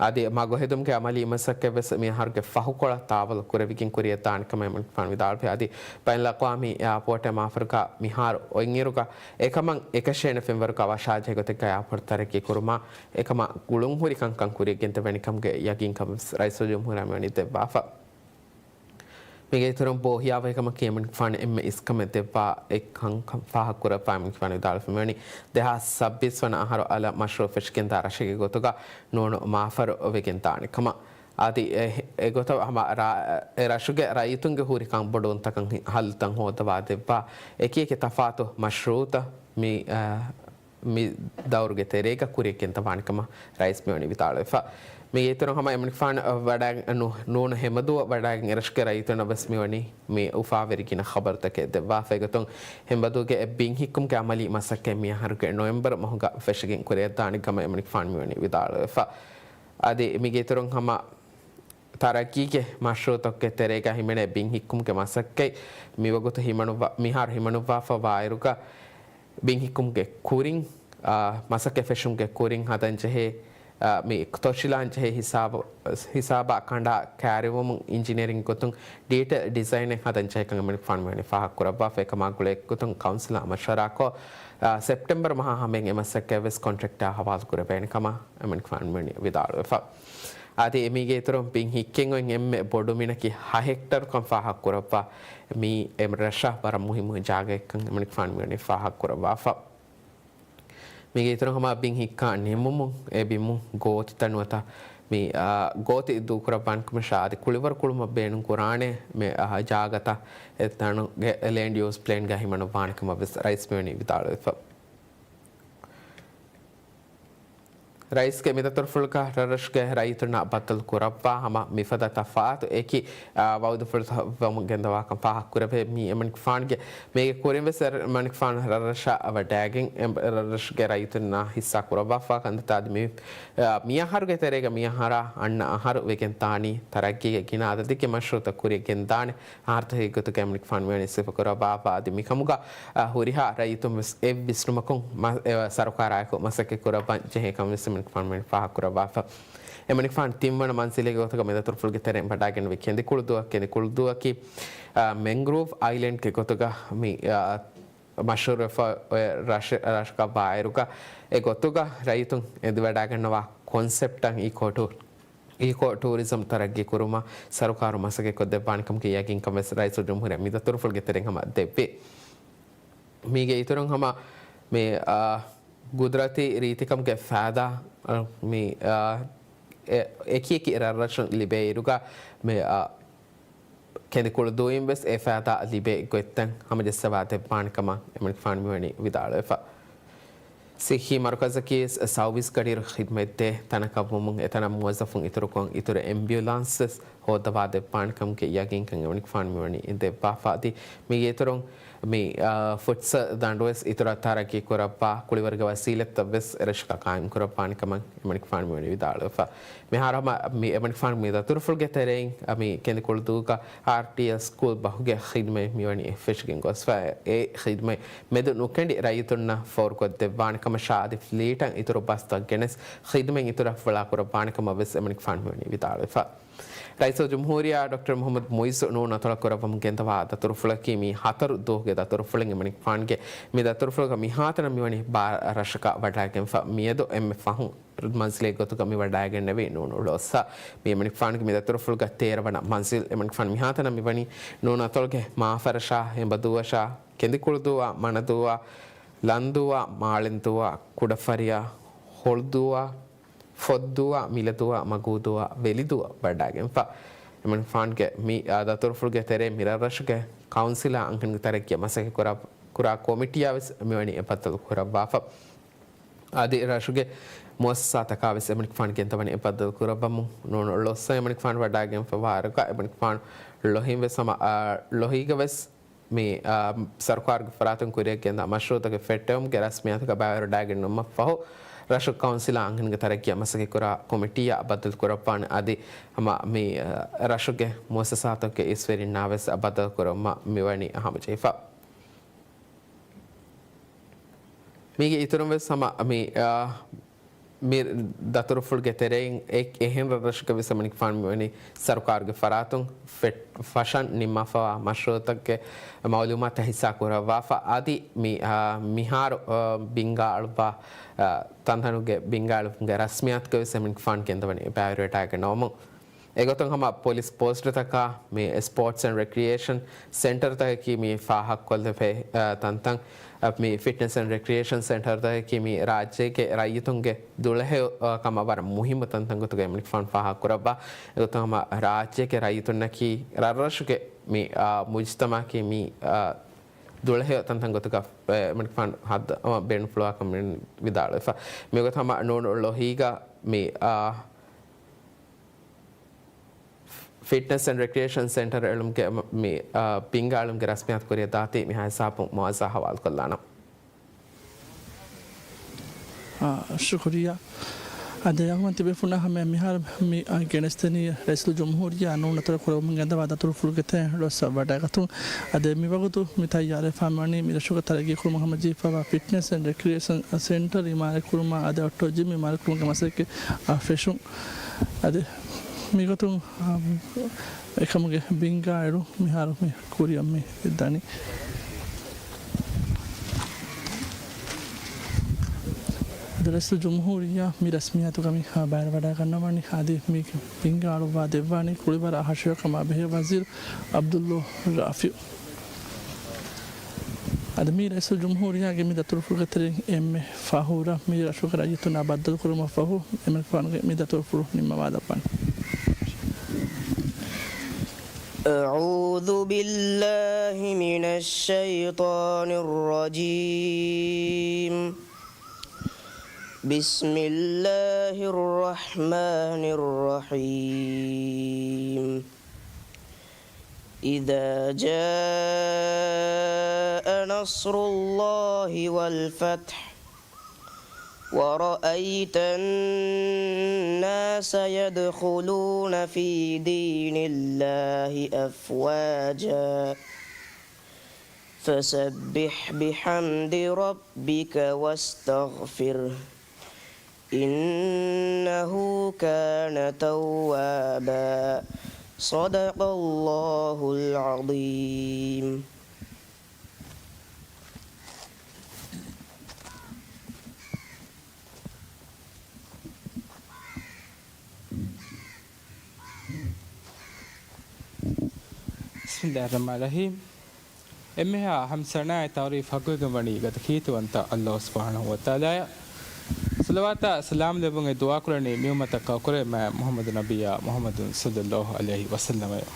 އަދި މަގު ހެދުމުގެ އަމަލީ މަސައްކަތް ވެސް މި އަހަރުގެ ފަހުކޮޅަށް ތާވަލު ކުރެވިގެން ކުރިއަށް ދާނެ ކަމަށް އެމަނިކުފާނު ވިދާޅުވި. އަދި ބައިނަލްއަޤްވާމީ އެއާޕޯޓެއް މާފަރުގަ މިހާރު އޮތްއިރުގަ އެކަމަށް އެކަށޭނެ ފެންވަރުގަ ވަށާޖެހޭ ގޮތެއްގަ އެއާޕޯޓް ތަރައްގީ ކުރުމާ އެކަމަށް ގުޅުންހުރި ކަންކަން ކުރިއަށް ގެންދެވޭނެ ކަމުގެ ޔަގީންކަން ވެސް ރައީސުލްޖުމްހޫރިއްޔާ މިވަނީ ދެއްވާފަ. މީގެ އިތުރުން ބޯހިޔާވަހިކަމަކީ އެމަނިކުފާނު އެންމެ އިސްކަމެއް ދެއްވާ އެއްކަންކަން ފާހަގަކުރައްވާ އެމަނިކުފާނު ވިދާޅުވެފަ މިވަނީ ދެހާސް ސައްބީސް ވަނަ އަހަރު އަލަށް މަޝްރޫއު ފެށިގެންދާ ރަށެއްގެ ގޮތުގަ ނޫނު މާފަރު ވެގެން ދާނެ ކަމަށް. އަދި އެ، އެގޮތަށް ހަމަ ރާ-، އެ ރަށުގެ ރައްޔިތުންގެ ހުރި ކަންބޮޑުވުންތަކަށް ހި-، ހައްލުތައް ހޯއްދަވާ ދެއްވާ އެކި އެކި ތަފާތު މަޝްރޫއުތައް މި، އަ، މި ދައުރުގެ ތެރޭގަ ކުރިއަށް ގެންދަވާނެ ކަމަށް ރައީސް މިވަނީ ވިދާޅުވެފަ. މީގެ އިތުރުން ހަމަ އެމަނިކުފާނު ވަޑައި-، ނޫ-، ނޫނު ހެމަދޫ ވަޑައިގެން އެރަށުގެ ރައްޔިތުންނަށް ވެސް މިވަނީ މި އުފާވެރި ގިނަ ޚަބަރުތަކެއް ދެއްވާފަ. އެގޮތުން ހެމަދޫގެ އެ ބިން ހިއްކުމުގެ އަމަލީ މަސައްކަތް މިއަހަރުގެ ނޮވެމްބަރު މަހުގަ ފެށިގެން ކުރިއަށްދާނެ ކަމަށް އެމަނިކުފާނު މިވަނީ ވިދާޅުވެފަ. އަދި މީގެ އިތުރުން ހަމަ ތަރައްގީގެ މަޝްރޫއުތަކުގެ ތެރޭގަ ހިމެނޭ ބިން ހިއްކުމުގެ މަސައްކަތް މިވަގުތު ހިމަނުއްވާ-، މިހާރު ހިމަނުއްވާފަ ވާއިރުގަ ބިން ހިއްކުމުގެ ކުރިން، އާ، މަސައްކަތް ފެށުމުގެ ކުރިން ހަދަން ޖެހޭ، އާ، މި ތޮށިލާން ޖެހޭ ހިސާބު-، ހިސާބާ ކަނޑާ ކައިރިވުމުން އިންޖިނިއަރިން ގޮތުން ޑީޓެއިލް ޑިޒައިނެއް ހަދަން ޖެހޭ ކަމަށް އެމަނިކުފާނު މިވަނީ ފާހަގަކުރައްވާފަ. އެކަމާ ގުޅޭ ގޮތުން ކައުންސިލާ މަޝްވަރާކޮށް، އާ، ސެޕްޓެމްބަރު މަހާ ހަމައިން އެ މަސައްކަތް ވެސް ކޮންޓްރެކްޓާ ހަވާލު ކުރެވޭނެ ކަމަށް އެމަނިކުފާނު މިވަނީ ވިދާޅުވެފަ. އަދި މީގެ އިތުރުން ބިން ހިއްކެން އޮތް އެންމެ ބޮޑު މިނަކީ ހަ ހެކްޓަރުކަން ފާހަގަކުރައްވާ މި އެ ރަށަށް ވަރަށް މުހިއްމު ޖާގައެއްކަން އެމަނިކުފާނު މިވަނީ ފާހަގަކުރައްވާފަ. މީގެ އިތުރުން ހަމަ ބިން ހިއްކާ ނިމުމުން އެ ބިމުން ގޯތިތައް ނުވަތަ މި، އާ، ގޯތި ދޫކުރައްވާނެ ކަމަށާ އަދި ކުޅިވަރު ކުޅުމަށް ބޭނުން ކުރާނެ މި، އާ، ޖާގަތައް އެ ތަނުގެ ލޭންޑް ޔޫސް ޕްލޭންގަ ހިމަނުއްވާނެ ކަމަށް ވެސް ރައީސް މިވަނީ ވިދާޅުވެފަ. ރައީސްގެ މި ދަތުރުފުޅުގަ ރަށްރަށުގެ ރައްޔިތުންނާ ބައްދަލު ކުރައްވާ ހަމަ މިފަދަ ތަފާތު އެކި، އާ، ވައުދުފުޅުތައް ވަމުން ގެންދަވާކަން ފާހަގަކުރެވޭ. މީ އެމަނިކުފާނުގެ މީގެ ކުރިން ވެސް އެ-، އެމަނިކުފާނު ރަށްރަށަށް ވަޑައިގެން އެ-، ރަށްރަށުގެ ރައްޔިތުންނާ ހިއްސާ ކުރައްވާފާ ކަންތައްތައް އަދި މި، އާ، މިއަހަރުގެ ތެރޭގަ މިއަހަރާ އަންނަ އަހަރު ވެގެން ދާނީ ތަރައްގީގެ ގިނަ އަދަދެއްގެ މަޝްރޫއުތައް ކުރިއަށް ގެންދާނެ އަހަރުތަކެއް ގޮތުގައި އެމަނިކުފާނު މިވަނީ ސިފަކުރައްވާފަ. އަދި މިކަމުގަ، އަ، ހުރިހާ ރައްޔިތުން ވެސް އެއް ވިސްނުމަކުން މަ-، އެ، ސަރުކާރާއެކު މަސައްކަތް ކުރައްވަން ޖެހޭ ކަމަށް ވެސް އެމަނިކުފާނު މިވަނީ ފާހަގަކުރައްވާފަ. އެމަނިކުފާނު ތިންވަނަ މަންޒިލެއްގެ ގޮތުގަ މި ދަތުރުފުޅުގެ ތެރެއިން ވަޑައިގެންނެވި ކެނދިކުޅުދުއަކީ، ކެނދިކުޅުދުއަކީ، އަ، މެންގްރޫވް އައިލެންޑްގެ ގޮތުގަ މި، އަ، މަޝްހޫރުވެފަ އޮތް ރަށެ-، ރަށަކަށް ވާއިރުގަ އެ ގޮތުގަ ރައްޔިތުން އެދިވަޑައިގަންނަވާ ކޮންސެޕްޓަށް އީކޯ ޓޫ-، އީކޯ ޓޫރިޒަމް ތަރައްގީ ކުރުމަށް ސަރުކާރު މަސައްކަތް ކޮށްދެއްވާނެ ކަމުގެ ޔަގީންކަން ވެސް ރައީސުލްޖުމްހޫރިއްޔާ މި ދަތުރުފުޅުގެ ތެރެއިން ހަމަ ދެއްވި. މީގެ އިތުރުން ހަމަ މި، އާ، ގުދުރަތީ ރީތިކަމުގެ ފައިދާ، އާ، މި، އާ، އެ-، އެކިއެކި ރަށްރަށުން ލިބޭ އިރުގަ މި، އާ، ކެނދިކުޅުދޫއިން ވެސް އެ ފައިދާ ލިބޭ ގޮތްތައް ހަމަޖައްސަވާ ދެއްވާނެ ކަމަށް އެމަނިކުފާނު މިވަނީ ވިދާޅުވެފަ. ސިއްހީ މަރުކަޒަކީ ވެސް ސައުވީސް ގަޑިއިރު ޚިދްމަތްދޭ ތަނަކަށްވުމުން އެތަނަށް މުވައްޒަފުން އިތުރުކޮށް އިތުރު އެމްބިއުލާންސް ވެސް ހޯއްދަވާ ދެއްވާނެ ކަމުގެ ޔަގީންކަން އެމަނިކުފާނު މިވަނީ ދެއްވާފަ. އަދި މީގެ އިތުރުން މި، އާ، ފުޓްސަލް ދަނޑު ވެސް އިތުރަށް ތަރައްގީ ކުރައްވާ ކުޅިވަރުގެ ވަސީލަތްތައް ވެސް އެރަށަކަށް ޤާއިމް ކުރައްވާނެ ކަމަށް އެމަނިކުފާނު މިވަނީ ވިދާޅުވެފަ. މިހާރު ހަމަ މި އެމަނިކުފާނު މި ދަތުރުފުޅުގެ ތެރެއިން މި ކެނދިކުޅުދޫގަ އާރްޓީއެލް ސްކޫލް ބަހުގެ ޚިދްމަތް މިވަނީ އެއްފެށިގެން ގޮސްފަ. އެ ޚިދްމަތް މެދު ނުކެނޑި ރައްޔިތުންނަށް ފޯރުކޮށްދެއްވާނެ ކަމަށާ އަދި ފްލީޓަށް އިތުރު ބަސްތައް ގެނެސް ޚިދްމަތް އިތުރަށް ފުޅާ ކުރައްވާނެ ކަމަށް ވެސް އެމަނިކުފާނު މިވަނީ ވިދާޅުވެފަ. ރައީސުލްޖުމްހޫރިއްޔާ ޑޮކްޓަރ މުޙައްމަދު މުޢިއްޒު ނޫނު އަތޮޅަށް ކުރައްވަމުން ގެންދަވާ ދަތުރުފުޅަކީ މި ހަތަރު ދުވަހުގެ ދަތުރުފުޅެއް. އެމަނިކުފާނުގެ މި ދަތުރުފުޅުގަ މިހާތަނަށް މިވަނީ ބާރަ ރަށަކަށް ވަޑައިގެންފަ. މިއަދު އެންމެ ފަހުން މަންޒިލެއް ގޮތުގަ މި ވަޑައިގެންނެވީ ނޫނު އުޅޯއްސަ. މި އެމަނިކުފާނުގެ މި ދަތުރުފުޅުގަ ތޭރަ ވަނަ މަންޒިލް. އެމަނިކުފާނު މިހާތަނަށް މިވަނީ ނޫނު އަތޮޅުގެ މާފަރަށާ، އެނބަދޫއަށާ، ކެނދިކުޅުދޫއާ، މަނަދޫއާ، ލަންދޫއާ، މާޅެންދޫއާ، ކުޑަފަރިޔާ، ހޮޅުދޫއާ، ފޮއްދޫއާ، މިލަދޫއާ، މަގޫދޫއާ، ވެލިދޫއާ ވަޑައިގެންފަ. އެމަނިކުފާނުގެ މި، އާ، ދަތުރުފުޅުގެ ތެރޭ މި ރަށްރަށުގެ ކައުންސިލާ އަންހެންގެ ތަރައްގީއަށް މަސައްކަތް ކުރާ، ކުރާ ކޮމިޓީއާ ވެސް މިވަނީ އެބައްދަލު ކުރައްވާފަ. އަދި ރަށުގެ މުއައްސަސާތަކާ ވެސް އެމަނިކުފާނު ގެންދަވަނީ އެބައްދަލު ކުރައްވަމުން. ނޫނު އުޅޯއްސަ އެމަނިކުފާނު ވަޑައިގެންފަ ވާހަކަ އެމަނިކުފާނު ޅޮހިން ވެސް ހަމަ، އާ، ޅޮހީގަ ވެސް މި، އާ، ސަރުކާރުގެ ފަރާތުން ކުރިއަށް ގެންދާ މަޝްރޫއުތަކެއް ފެއްޓެވުމުގެ ރަސްމިއްޔާތުގަ ބައިވެރިވަޑައިގެންނުމަށް ފަހު، ރަށު ކައުންސިލާ އަންހެންގެ ތަރައްގީއަށް މަސައްކަތްކުރާ ކޮމިޓީއާ ބައްދަލު ކުރައްވާނެ. އަދި ހަމަ މި، އާ، ރަށުގެ މުއައްސަސާތަކުގެ އިސްވެރިންނާ ވެސް ބައްދަލު ކުރުމަށް މިވަނީ ހަމަޖެހިފަ. މީގެ އިތުރުން ވެސް ހަމަ މި، އާ، މި ދަތުރުފުޅުގެ ތެރެއިން އެ-، އެހެން ރަށްރަށަކަށް ވެސް އެމަނިކުފާނު މިވަނީ ސަރުކާރުގެ ފަރާތުން ފެ-، ފަށަން ނިންމާފަވާ މަޝްރޫއުތަކުގެ މައުލޫމާތުތައް ހިއްސާ ކުރައްވާފަ. އަދި މި، އާ، މިހާރު، އާ، ބިންގާ އަޅުއްވާ، އާ، ތަންތަނުގެ ބިންގާ އަޅުއްވުމުގެ ރަސްމިއްޔާތުގަ ވެސް އެމަނިކުފާނު ގެންދަވަނީ ބައިވެރިވެވަޑައިގަންނަވަމުން. އެގޮތުން ހަމަ ޕޮލިސް ޕޯސްޓުތަކާ މި ސްޕޯޓްސް އެންޑް ރެކްރިއޭޝަން ސެންޓަރތަކަކީ މި ފާހަގަކޮށްލެވޭ، އާ، ތަންތަން، އާ، މި ފިޓްނެސް އެންޑް ރެކްރިއޭޝަން ސެންޓަރތަކަކީ މި ރާއްޖޭގެ ރައްޔިތުންގެ ދުޅަހެޔޮ، އާ، ކަމަށް ވަރަށް މުހިއްމު ތަންތަން ގޮތުގައި އެމަނިކުފާނު ފާހަގަކުރައްވާ. އެގޮތުން ހަމަ ރާއްޖޭގެ ރައްޔިތުންނަކީ ރަށްރަށުގެ މި، އާ، މުޖުތަމަޢަކީ މި، އާ، ދުޅަހެޔޮ ތަންތަން ގޮތުގަ، އެ، އެމަނިކުފާނު ހައްދަ-، އަ، ބޭނުންފުޅުވާކަމުން ވިދާޅުވެފަ. މިގޮތަށް ހަމަ ނޫނު ޅޮހީގަ މި، އާ، ފިޓްނެސް އެންޑް ރެކްރިއޭޝަން ސެންޓަރ އެޅުމުގެ މި، އާ، ބިންގާ އެޅުމުގެ ރަސްމިއްޔާތު ކުރިއަށް ދާތީ މިހާ ހިސާބުން މުއާޒާ ހަވާލުކޮށްލާނަން. އާ، ޝުކުރިއްޔާ. އާ، ދެ އަޅުގަނޑު ތިބޭފުޅުންނާ ހަމަޔަށް މިހާރު މި، އާ، ގެނެސްދެނީ ރައީސުލްޖުމްހޫރިއްޔާ ނޫނު އަތޮޅަށް ކުރައްވަމުން ގެންދަވާ ދަތުރުފުޅުގެ ތެރެއިން އުޅޯއްސަ ވަޑައިގަތުން. އާ، ދެ މިވަގުތު މި ތައްޔާރުވެފާ މިވަނީ މި ރަށުގަ ތަރައްގީ ކުރުމަށް ހަމަޖެހިފައިވާ ފިޓްނެސް އެންޑް ރެކްރިއޭޝަން ސެންޓަރ އިމާރާތް ކުރުމާ އަދި އޮއްޓޯ ޖިމް އިމާރާތް ކުރުމުގެ މަސައްކަތް، އާ، ފެށުން. އަދި މިގޮތުން، އާ، އެކަމުގެ ބިންގާ އެޅުން މިހާރު މި ކުރިއަށް މި ދަނީ. އަދި ރައީސުލްޖުމްހޫރިއްޔާ މި ރަސްމިއްޔާތުގަ މި ބައިވެރިވަޑައިގަންނަވަނީ. އަދި މި ބިންގާ އަޅުއްވާ ދެއްވާނީ ކުޅިވަރާ ހަށިގަނޑު ކަމާ ބެހޭ ވަޒީރު ޢަބްދުﷲ ރާފިޢު. އަދި މި ރައީސުލްޖުމްހޫރިއްޔާގެ މި ދަތުރުފުޅުގެ ތެރެއިން އެންމެ ފަހުރަށް މި ރަށުގެ ރައްޔިތުންނާ ބައްދަލުކުރުމަށް ފަހު، އެމަނިކުފާނުގެ މި ދަތުރުފުޅު ނިންމަވާލައްވަން. أعوذ بالله من الشيطان الرجيم. بسم الله الرحمن الرحيم. إذا جاء نصر الله والفتح ورأيت الناس يدخلون في دين الله أفواجا فسبح بحمد ربك واستغفره إنه كان توابا. صدق الله العظيم. ރަޙްމާން ރަޙީމް. އެންމެހާ ހަމްސަނާއި ތަޢުރީފް ޙައްޤުވެގެން ވަނީ ގަދަ ކީރިތިވަންތަ ﷲ ސުބްޙާނަހޫ ވަތަޢާލާއަށް. ޞަލަވާތާ ސަލާމް ލެއްވުން އެ ދުޢާ ކުރަނީ މިއުއްމަތަށް ކައުކުރޭ މާތް މުޙައްމަދު ނަބިއްޔާ މުޙައްމަދު ޞައްލައްލާހު ޢަލައިހި ވަސައްލަމައަށް.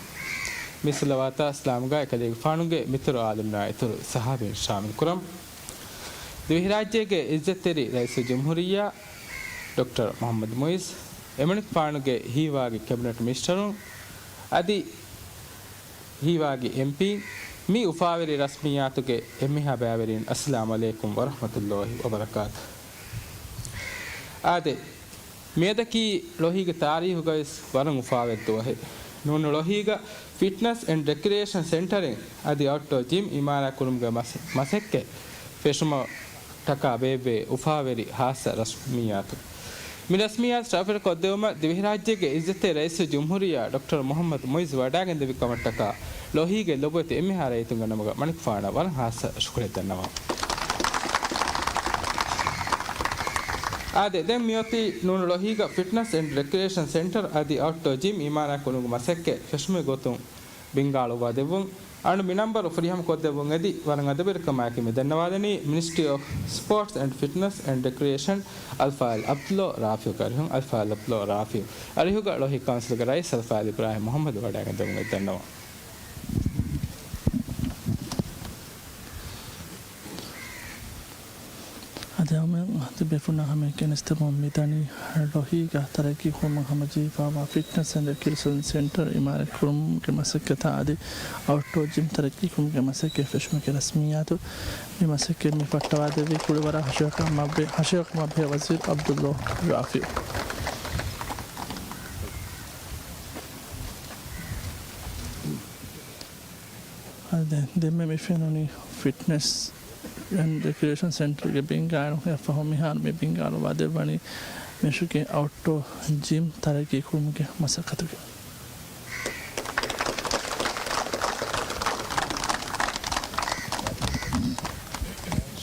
މި ޞަލަވާތާ ސަލާމްގައި ކަލޭގެފާނުގެ މިތުރު ޢާލިމްނާ އިތުރު ޞަޙާބީން ޝާމިލް ކުރަން. ދިވެހިރާއްޖޭގެ ޢިއްޒަތްތެރި ރައީސުލްޖުމްހޫރިއްޔާ ޑޮކްޓަރ މުޙައްމަދު މުޢިއްޒު، އެމަނިކުފާނުގެ ހީވާގި ކެބިނެޓް މިނިސްޓަރުން އަދި ހީވާގި އެމްޕީ، މި އުފާވެރި ރަސްމިއްޔާތުގެ އެންމެހާ ބައިވެރިން، އައްސަލާމު ޢަލައިކުމް ވަރަޙްމަތުﷲ ވަބަރަކާތު. އާދެ، މިއަދަކީ ޅޮހީގެ ތާރީހުގަވެސް ވަރަށް އުފާވެއްދުވަހެއް. ނޫނު ޅޮހީގަ ފިޓްނަސް އެންޑް ރެކްރިއޭޝަން ސެންޓަރެއް އަދި އައުޓްޑޯ ޖިމް އިމާރާތްކުރުމުގެ މަސް-، މަސައްކަތް ފެށުމަށްޓަކާ ބޭއްވޭ އުފާވެރި ހާއްސަ ރަސްމިއްޔާތު. މި ރަސްމިއްޔާތު ޝަރަފުވެރިކޮށްދެވުމަށް ދިވެހިރާއްޖޭގެ ޢިއްޒަތްތެރި ރައީސުލްޖުމްހޫރިއްޔާ ޑޮކްޓަރ މުޙައްމަދު މުޢިއްޒު ވަޑައިގެންދެވި ކަމަށްޓަކާ ޅޮހީގެ ލޮބުވެތި އެންމެހާ ރައްޔިތުންގެ ނަމުގަ މަނިކުފާނަށް ވަރަށް ހާއްސަ ޝުކުރިއްޔާ ދަންނަވަން. އާދެ، ދެން މިއޮތީ ނޫނު ޅޮހީގަ ފިޓްނަސް އެންޑް ރެކްރިއޭޝަން ސެންޓަރ އަދި އައުޓްޑޯ ޖިމް އިމާރާތްކުރުމުގެ މަސައްކަތް ފެށުމުގެ ގޮތުން ބިންގާޅުއްވާ ދެއްވުން. އަޅު މި ނަންބަރު ފުރިހަމަ ކޮށްދެއްވުން އެދި، ވަރަށް އަދަބުވެރިކަމާއެކީ މި ދަންނަވާލަނީ މިނިސްޓްރީ އޮފް ސްޕޯޓްސް އެންޑް ފިޓްނަސް އެންޑް ރެކްރިއޭޝަން އަލްފާޟިލް ޢަބްދުﷲ ރާފިޢުގެ އަރިހުން. އަލްފާޟިލް ޢަބްދުﷲ ރާފިޢު އަރިހުގަ ޅޮހީ ކައުންސިލްގެ ރައީސް އަލްފާޟިލް އިބްރާހީމް މުޙައްމަދު ވަޑައިގެންދެއްވުން އެދި ދަންނަވަން. އަދި އަހަރުމެން ތިބޭފުޅުންނާ ހަމަޔަށް ގެނެސްދެމުން މިދަނީ ޅޮހީގަ ތަރައްޤީ ކުރުމަށް ހަމަޖެހިފައިވާ ފިޓްނަސް އެންޑް ރެކްރިއޭޝަން ސެންޓަރ އިމާރާތް ކުރުމުގެ މަސައްކަތާ އަދި އައުޓްޑޯ ޖިމް ތަރައްޤީ ކުރުމުގެ މަސައްކަތް ފެށުމުގެ ރަސްމިއްޔާތު. މި މަސައްކަތް މި ފައްޓަވާދެއްވީ ކުޅިވަރާ ހަށިގަނޑު މަބެ-، ހަށިގަނޑު މަބެހޭ ވަޒީރު ޢަބްދުﷲ ރާފިޢު. އަދި ދެންމެ މި ފެނުނީ ފިޓްނަސް އެންޑް ރެކްރިއޭޝަން ސެންޓަރގެ ބިންގާއިރު. އެއަށްފަހު މިހާރު މި ބިންގާއިރުވާ ދެއްވަނީ މިރަށުގެ އައުޓްޑޯ ޖިމް ތަރައްޤީ ކުރުމުގެ މަސައްކަތުގެ.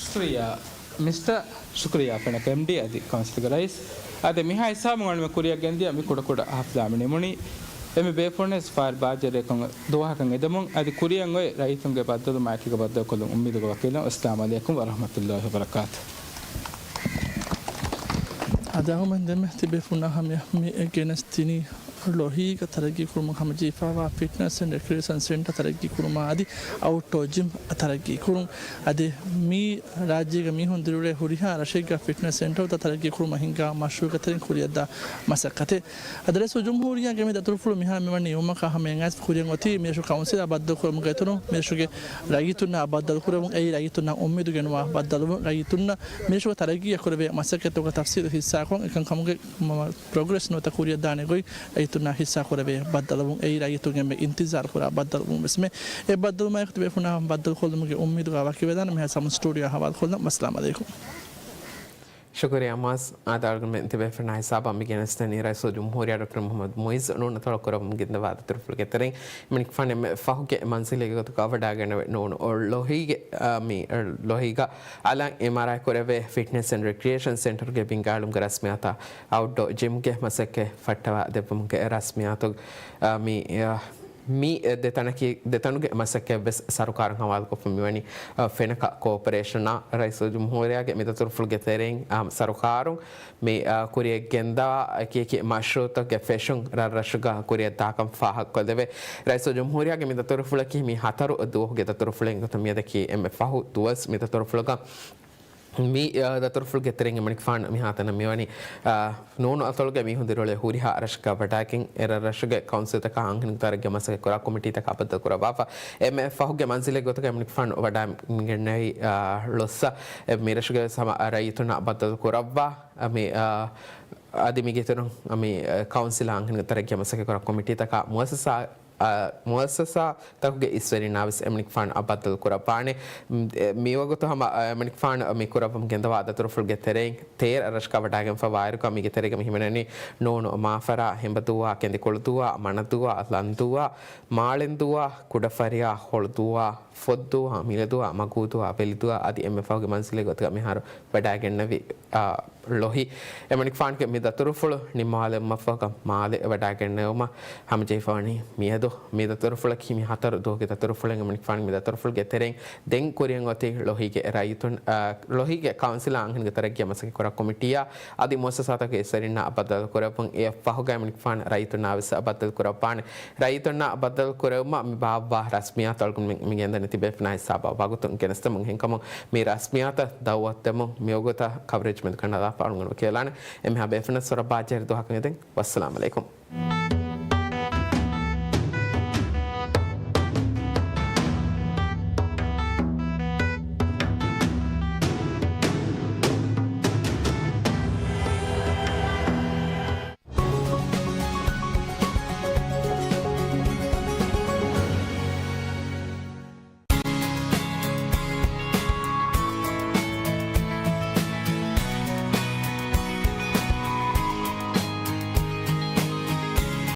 ޝުކުރިއްޔާ. މިސްޓަ ޝުކުރިއްޔާ ފެނަކަ އެމްޑީ އަދި ކައުންސިލްގެ ރައީސް. އާދެ، މިހާ ހިސާބުން އަޅުމެން ކުރިއަށް ގެންދިޔަ މި ކުޑަކުޑަ ހަފްލާ މި ނިމުނީ. އެންމެ ބޭފުޅުންވެސް ފާރި ބާއްޖަވެރިކަން ދުވަހަކަށް އެދެމުން އަދި ކުރިއަށް އޮތް ރައްޔިތުންގެ ބައްދަލުވުމާއެކީގަ ބައްދަލުކޮށްލުން އުއްމީދުގަ ވަކިވެލަން. އައްސަލާމު ޢަލައިކުމް ވަރަޙްމަތުﷲ ވަބަރަކާތު. އަދި އަހަރުމެން ދެންމެ ތިބޭފުޅުންނާ ހަމަޔަށް މި ގެނެސްދިނީ ޅޮހީގަ ތަރައްޤީ ކުރުމަށް ހަމަޖެހިފައިވާ ފިޓްނަސް އެންޑް ރެކްރިއޭޝަން ސެންޓަރ ތަރައްޤީ ކުރުމާ އަދި އައުޓްޑޯ ޖިމް ތަރައްޤީ ކުރުން. އަދި މި ރާއްޖޭގަ މީހުން ދިރިއުޅޭ ހުރިހާ ރަށެއްގަ ފިޓްނަސް ސެންޓަރުތައް ތަރައްޤީ ކުރުމަށް ހިންގާ މަޝްރޫޢުތަކުގެ ތެރެއިން ކުރިއަށްދާ މަސައްކަތެއް. އަދި ރައީސުލްޖުމްހޫރިއްޔާގެ މި ދަތުރުފުޅު މިހާރު މިވަނީ އިވުމަކާ ހަމައަށް އައިސް ކުރިއަށް އޮތީ މިރަށު ކައުންސިލާ ބައްދަލުކުރުމުގެ އިތުރުން މިރަށުގެ ރައްޔިތުންނާ ބައްދަލުކުރެވުން، އެއީ ރައްޔިތުންނަށް އުއްމީދު ގެނުވާ ބައްދަލުވުން، ރައްޔިތުންނަށް މިރަށުގެ ތަރައްގީއަށް ކުރެވޭ މަސައްކަތްތަކުގެ ތަފްސީލު ހިއްސާކޮށް، އެކަންކަމުގެ މަ-، ޕްރޮގްރެސް ނުވަތަ ކުރިއަށްދާނެ ގޮތް ރައްޔިތުންނާ ހިއްސާ ކުރެވޭ ބައްދަލުވުން، އެއީ ރައްޔިތުން އެންމެ އިންތިޒާރު ކުރާ ބައްދަލުވުން ވެސްމެ. އެ ބައްދަލުވުމާއެކު ތިބޭފުޅުންނާ ބައްދަލުކޮށްލުމުގެ އުއްމީދުގަ ވަކިވެލާނަން. މިހާ ސަމަން ސްޓޫޑިއޯ ހަވާލުކޮށްލަން. އައްސަލާމު ޢަލައިކުމް. ޝުކުރިއްޔާ މުޢައްޒަ. އާދެ، އަޅުގަނޑުމެން ތިބޭފުޅުންނާ ހިސާބަށް މި ގެނެސްދެނީ ރައީސުލްޖުމްހޫރިއްޔާ ޑޮކްޓަރ މުޙައްމަދު މުޢިއްޒު ނޫނު އަތޮޅަށް ކުރައްވަމުން ގެންދަވާ ދަތުރުފުޅުގެ ތެރެއިން. އެމަނިކުފާނު އެންމެ ފަހުގެ މަންޒިލެއްގެ ގޮތުގަ ވަޑައިގެންނެވި ނޫނު ޅޮހީގެ، އާ، މި ޅޮހީގަ އަލަށް އިމާރާތް ކުރެވޭ ފިޓްނަސް އެންޑް ރެކްރިއޭޝަން ސެންޓަރުގެ ބިންގާއިރުމުގެ ރަސްމިއްޔާތާ އައުޓްޑޯ ޖިމްގެ މަސައްކަތް ފައްޓަވާ ދެއްވުމުގެ ރަސްމިއްޔާތު، އާ، މި، އާ، މި ދެތަނަކީ، ދެތަނުގެ މަސައްކަތްވެސް ސަރުކާރުން ހަވާލުކޮށްފަ މިވަނީ، އަ، ފެނަކަ ކޯޕަރޭޝަނާ. ރައީސުލްޖުމްހޫރިއްޔާގެ މި ދަތުރުފުޅުގެ ތެރެއިން، އަ، ސަރުކާރުން މި، އަ، ކުރިއަށް ގެންދަވާ އެކިއެކި މަޝްރޫޢުތަކުގެ ފެށުން ރަށްރަށުގަ ކުރިއަށްދާކަން ފާހަގަކޮށްލެވޭ. ރައީސުލްޖުމްހޫރިއްޔާގެ މި ދަތުރުފުޅަކީ މި ހަތަރު ދުވަހުގެ ދަތުރުފުޅެއް ގޮތަށް މިއަދަކީ އެންމެ ފަހު ދުވަސް މި ދަތުރުފުޅުގަ. މި، އަ، ދަތުރުފުޅުގެ ތެރެއިން އެމަނިކުފާނު މިހާތަނަށް މިވަނީ، އަ، ނޫނު އަތޮޅުގެ މީހުން ދިރިއުޅޭ ހުރިހާ ރަށަކަށް ވަޑައިގެން، އެ ރަށްރަށުގެ ކައުންސިލްތަކާ އަންހެނުން ތަރައްގީ މަސައްކަތް ކުރާ ކޮމިޓީތަކާ ބައްދަލުކުރައްވާފަ. އެންމެ ފަހުގެ މަންޒިލެއް ގޮތުގަ އެމަނިކުފާނު ވަޑައިގެންނެވި، އަ، ޅޮއްސަ، އެ މިރަށުގެ ސަމަ-، އަ، ރައްޔިތުންނާ ބައްދަލުކުރައްވާ، އަ، މި، އަ، އަދި މިގެ އިތުރުން، އަ، މި، އަ، ކައުންސިލާ އަންހެނުން ތަރައްގީ މަސައްކަތް ކުރާ ކޮމިޓީތަކާ މުއައްސަސާ އަ، މުއައްސަސާތަކުގެ އިސްވެރިންނާވެސް އެމަނިކުފާނު އަށް ބައްދަލު ކުރައްވާނެ. މް، އެ، މިވަގުތު ހަމަ، އަ، އެމަނިކުފާނު މި ކުރައްވަމުން ގެންދަވާ ދަތުރުފުޅުގެ ތެރެއިން ތޭރަ ރަށަކަށް ވަޑައިގެންފަ ވާއިރުގަ މީގެ ތެރޭގަ މި ހިމެނެނީ ނޫނު މާފަރާ، ހެނބަދޫއާ، ކެނދިކޮޅުދޫއާ، މަނަދޫއާ، ލަންދޫއާ، މާޅެންދޫއާ، ކުޑަފަރިޔާ، ހޮޅުދޫއާ، ފޮއްދޫއާ، މިލަދޫއާ، މަގޫދޫއާ، ވެލިދޫއާ އަދި އެންމެ ފަހުގެ މަންޒިލެއް ގޮތުގަ މިހާރު ވަޑައިގެންނެވި، އާ، ޅޮހި. އެމަނިކުފާނުގެ މި ދަތުރުފުޅު ނިންމާލުމަށްފަހުގަ މާލެ ވަޑައިގެންނެވުމަށް ހަމަޖެހިފަވަނީ މިއަދު. މި ދަތުރުފުޅަކީ މި ހަތަރު ދުވަހުގެ ދަތުރުފުޅެއް މިނިކްފާން. މި ދަތުރުފުޅުގެ ތެރެއިން ދެން ކުރިއަށް އޮތީ ޅޮހީގެ ރައްޔިތުން، އާ، ޅޮހީގެ ކައުންސިލާ އަންހެންގެ ތަރައްގީއަށް މަސައްކަތް ކުރާ ކޮމިޓީއާ އަދި މުއައްސަސާތަކުގެ އެއްސެރިންނާ ބައްދަލު ކުރެއްވުން. އެއަށް ފަހުގައި މިނިކްފާން ރައްޔިތުންނާ ވެސް ބައްދަލު ކުރައްވާނެ. ރައްޔިތުންނާ ބައްދަލު ކުރެވުމަށް މި ބާއްވާ ރަސްމިއްޔާތު އަޅުގަނޑު މި، މި ގެންދަނީ ތިބޭފުޅުންނާ ހިސާބަށް ވަގުތުން ގެނެސްދެމުން. އެހެންކަމުން މި ރަސްމިއްޔާތަށް ދައުވަތު ދެމުން މިވަގުތަށް ކަވަރޭޖް މެދު ކަނޑައަޅާފަ އަޅުގަނޑު ކިޔަލާނެ. އެންމެހާ ބޭފުޅުންނަށް ސޮރަބާ ޖެހި ދުވަހަކަށް އެދެން. ވައްސަލާމް އަލައިކުމް.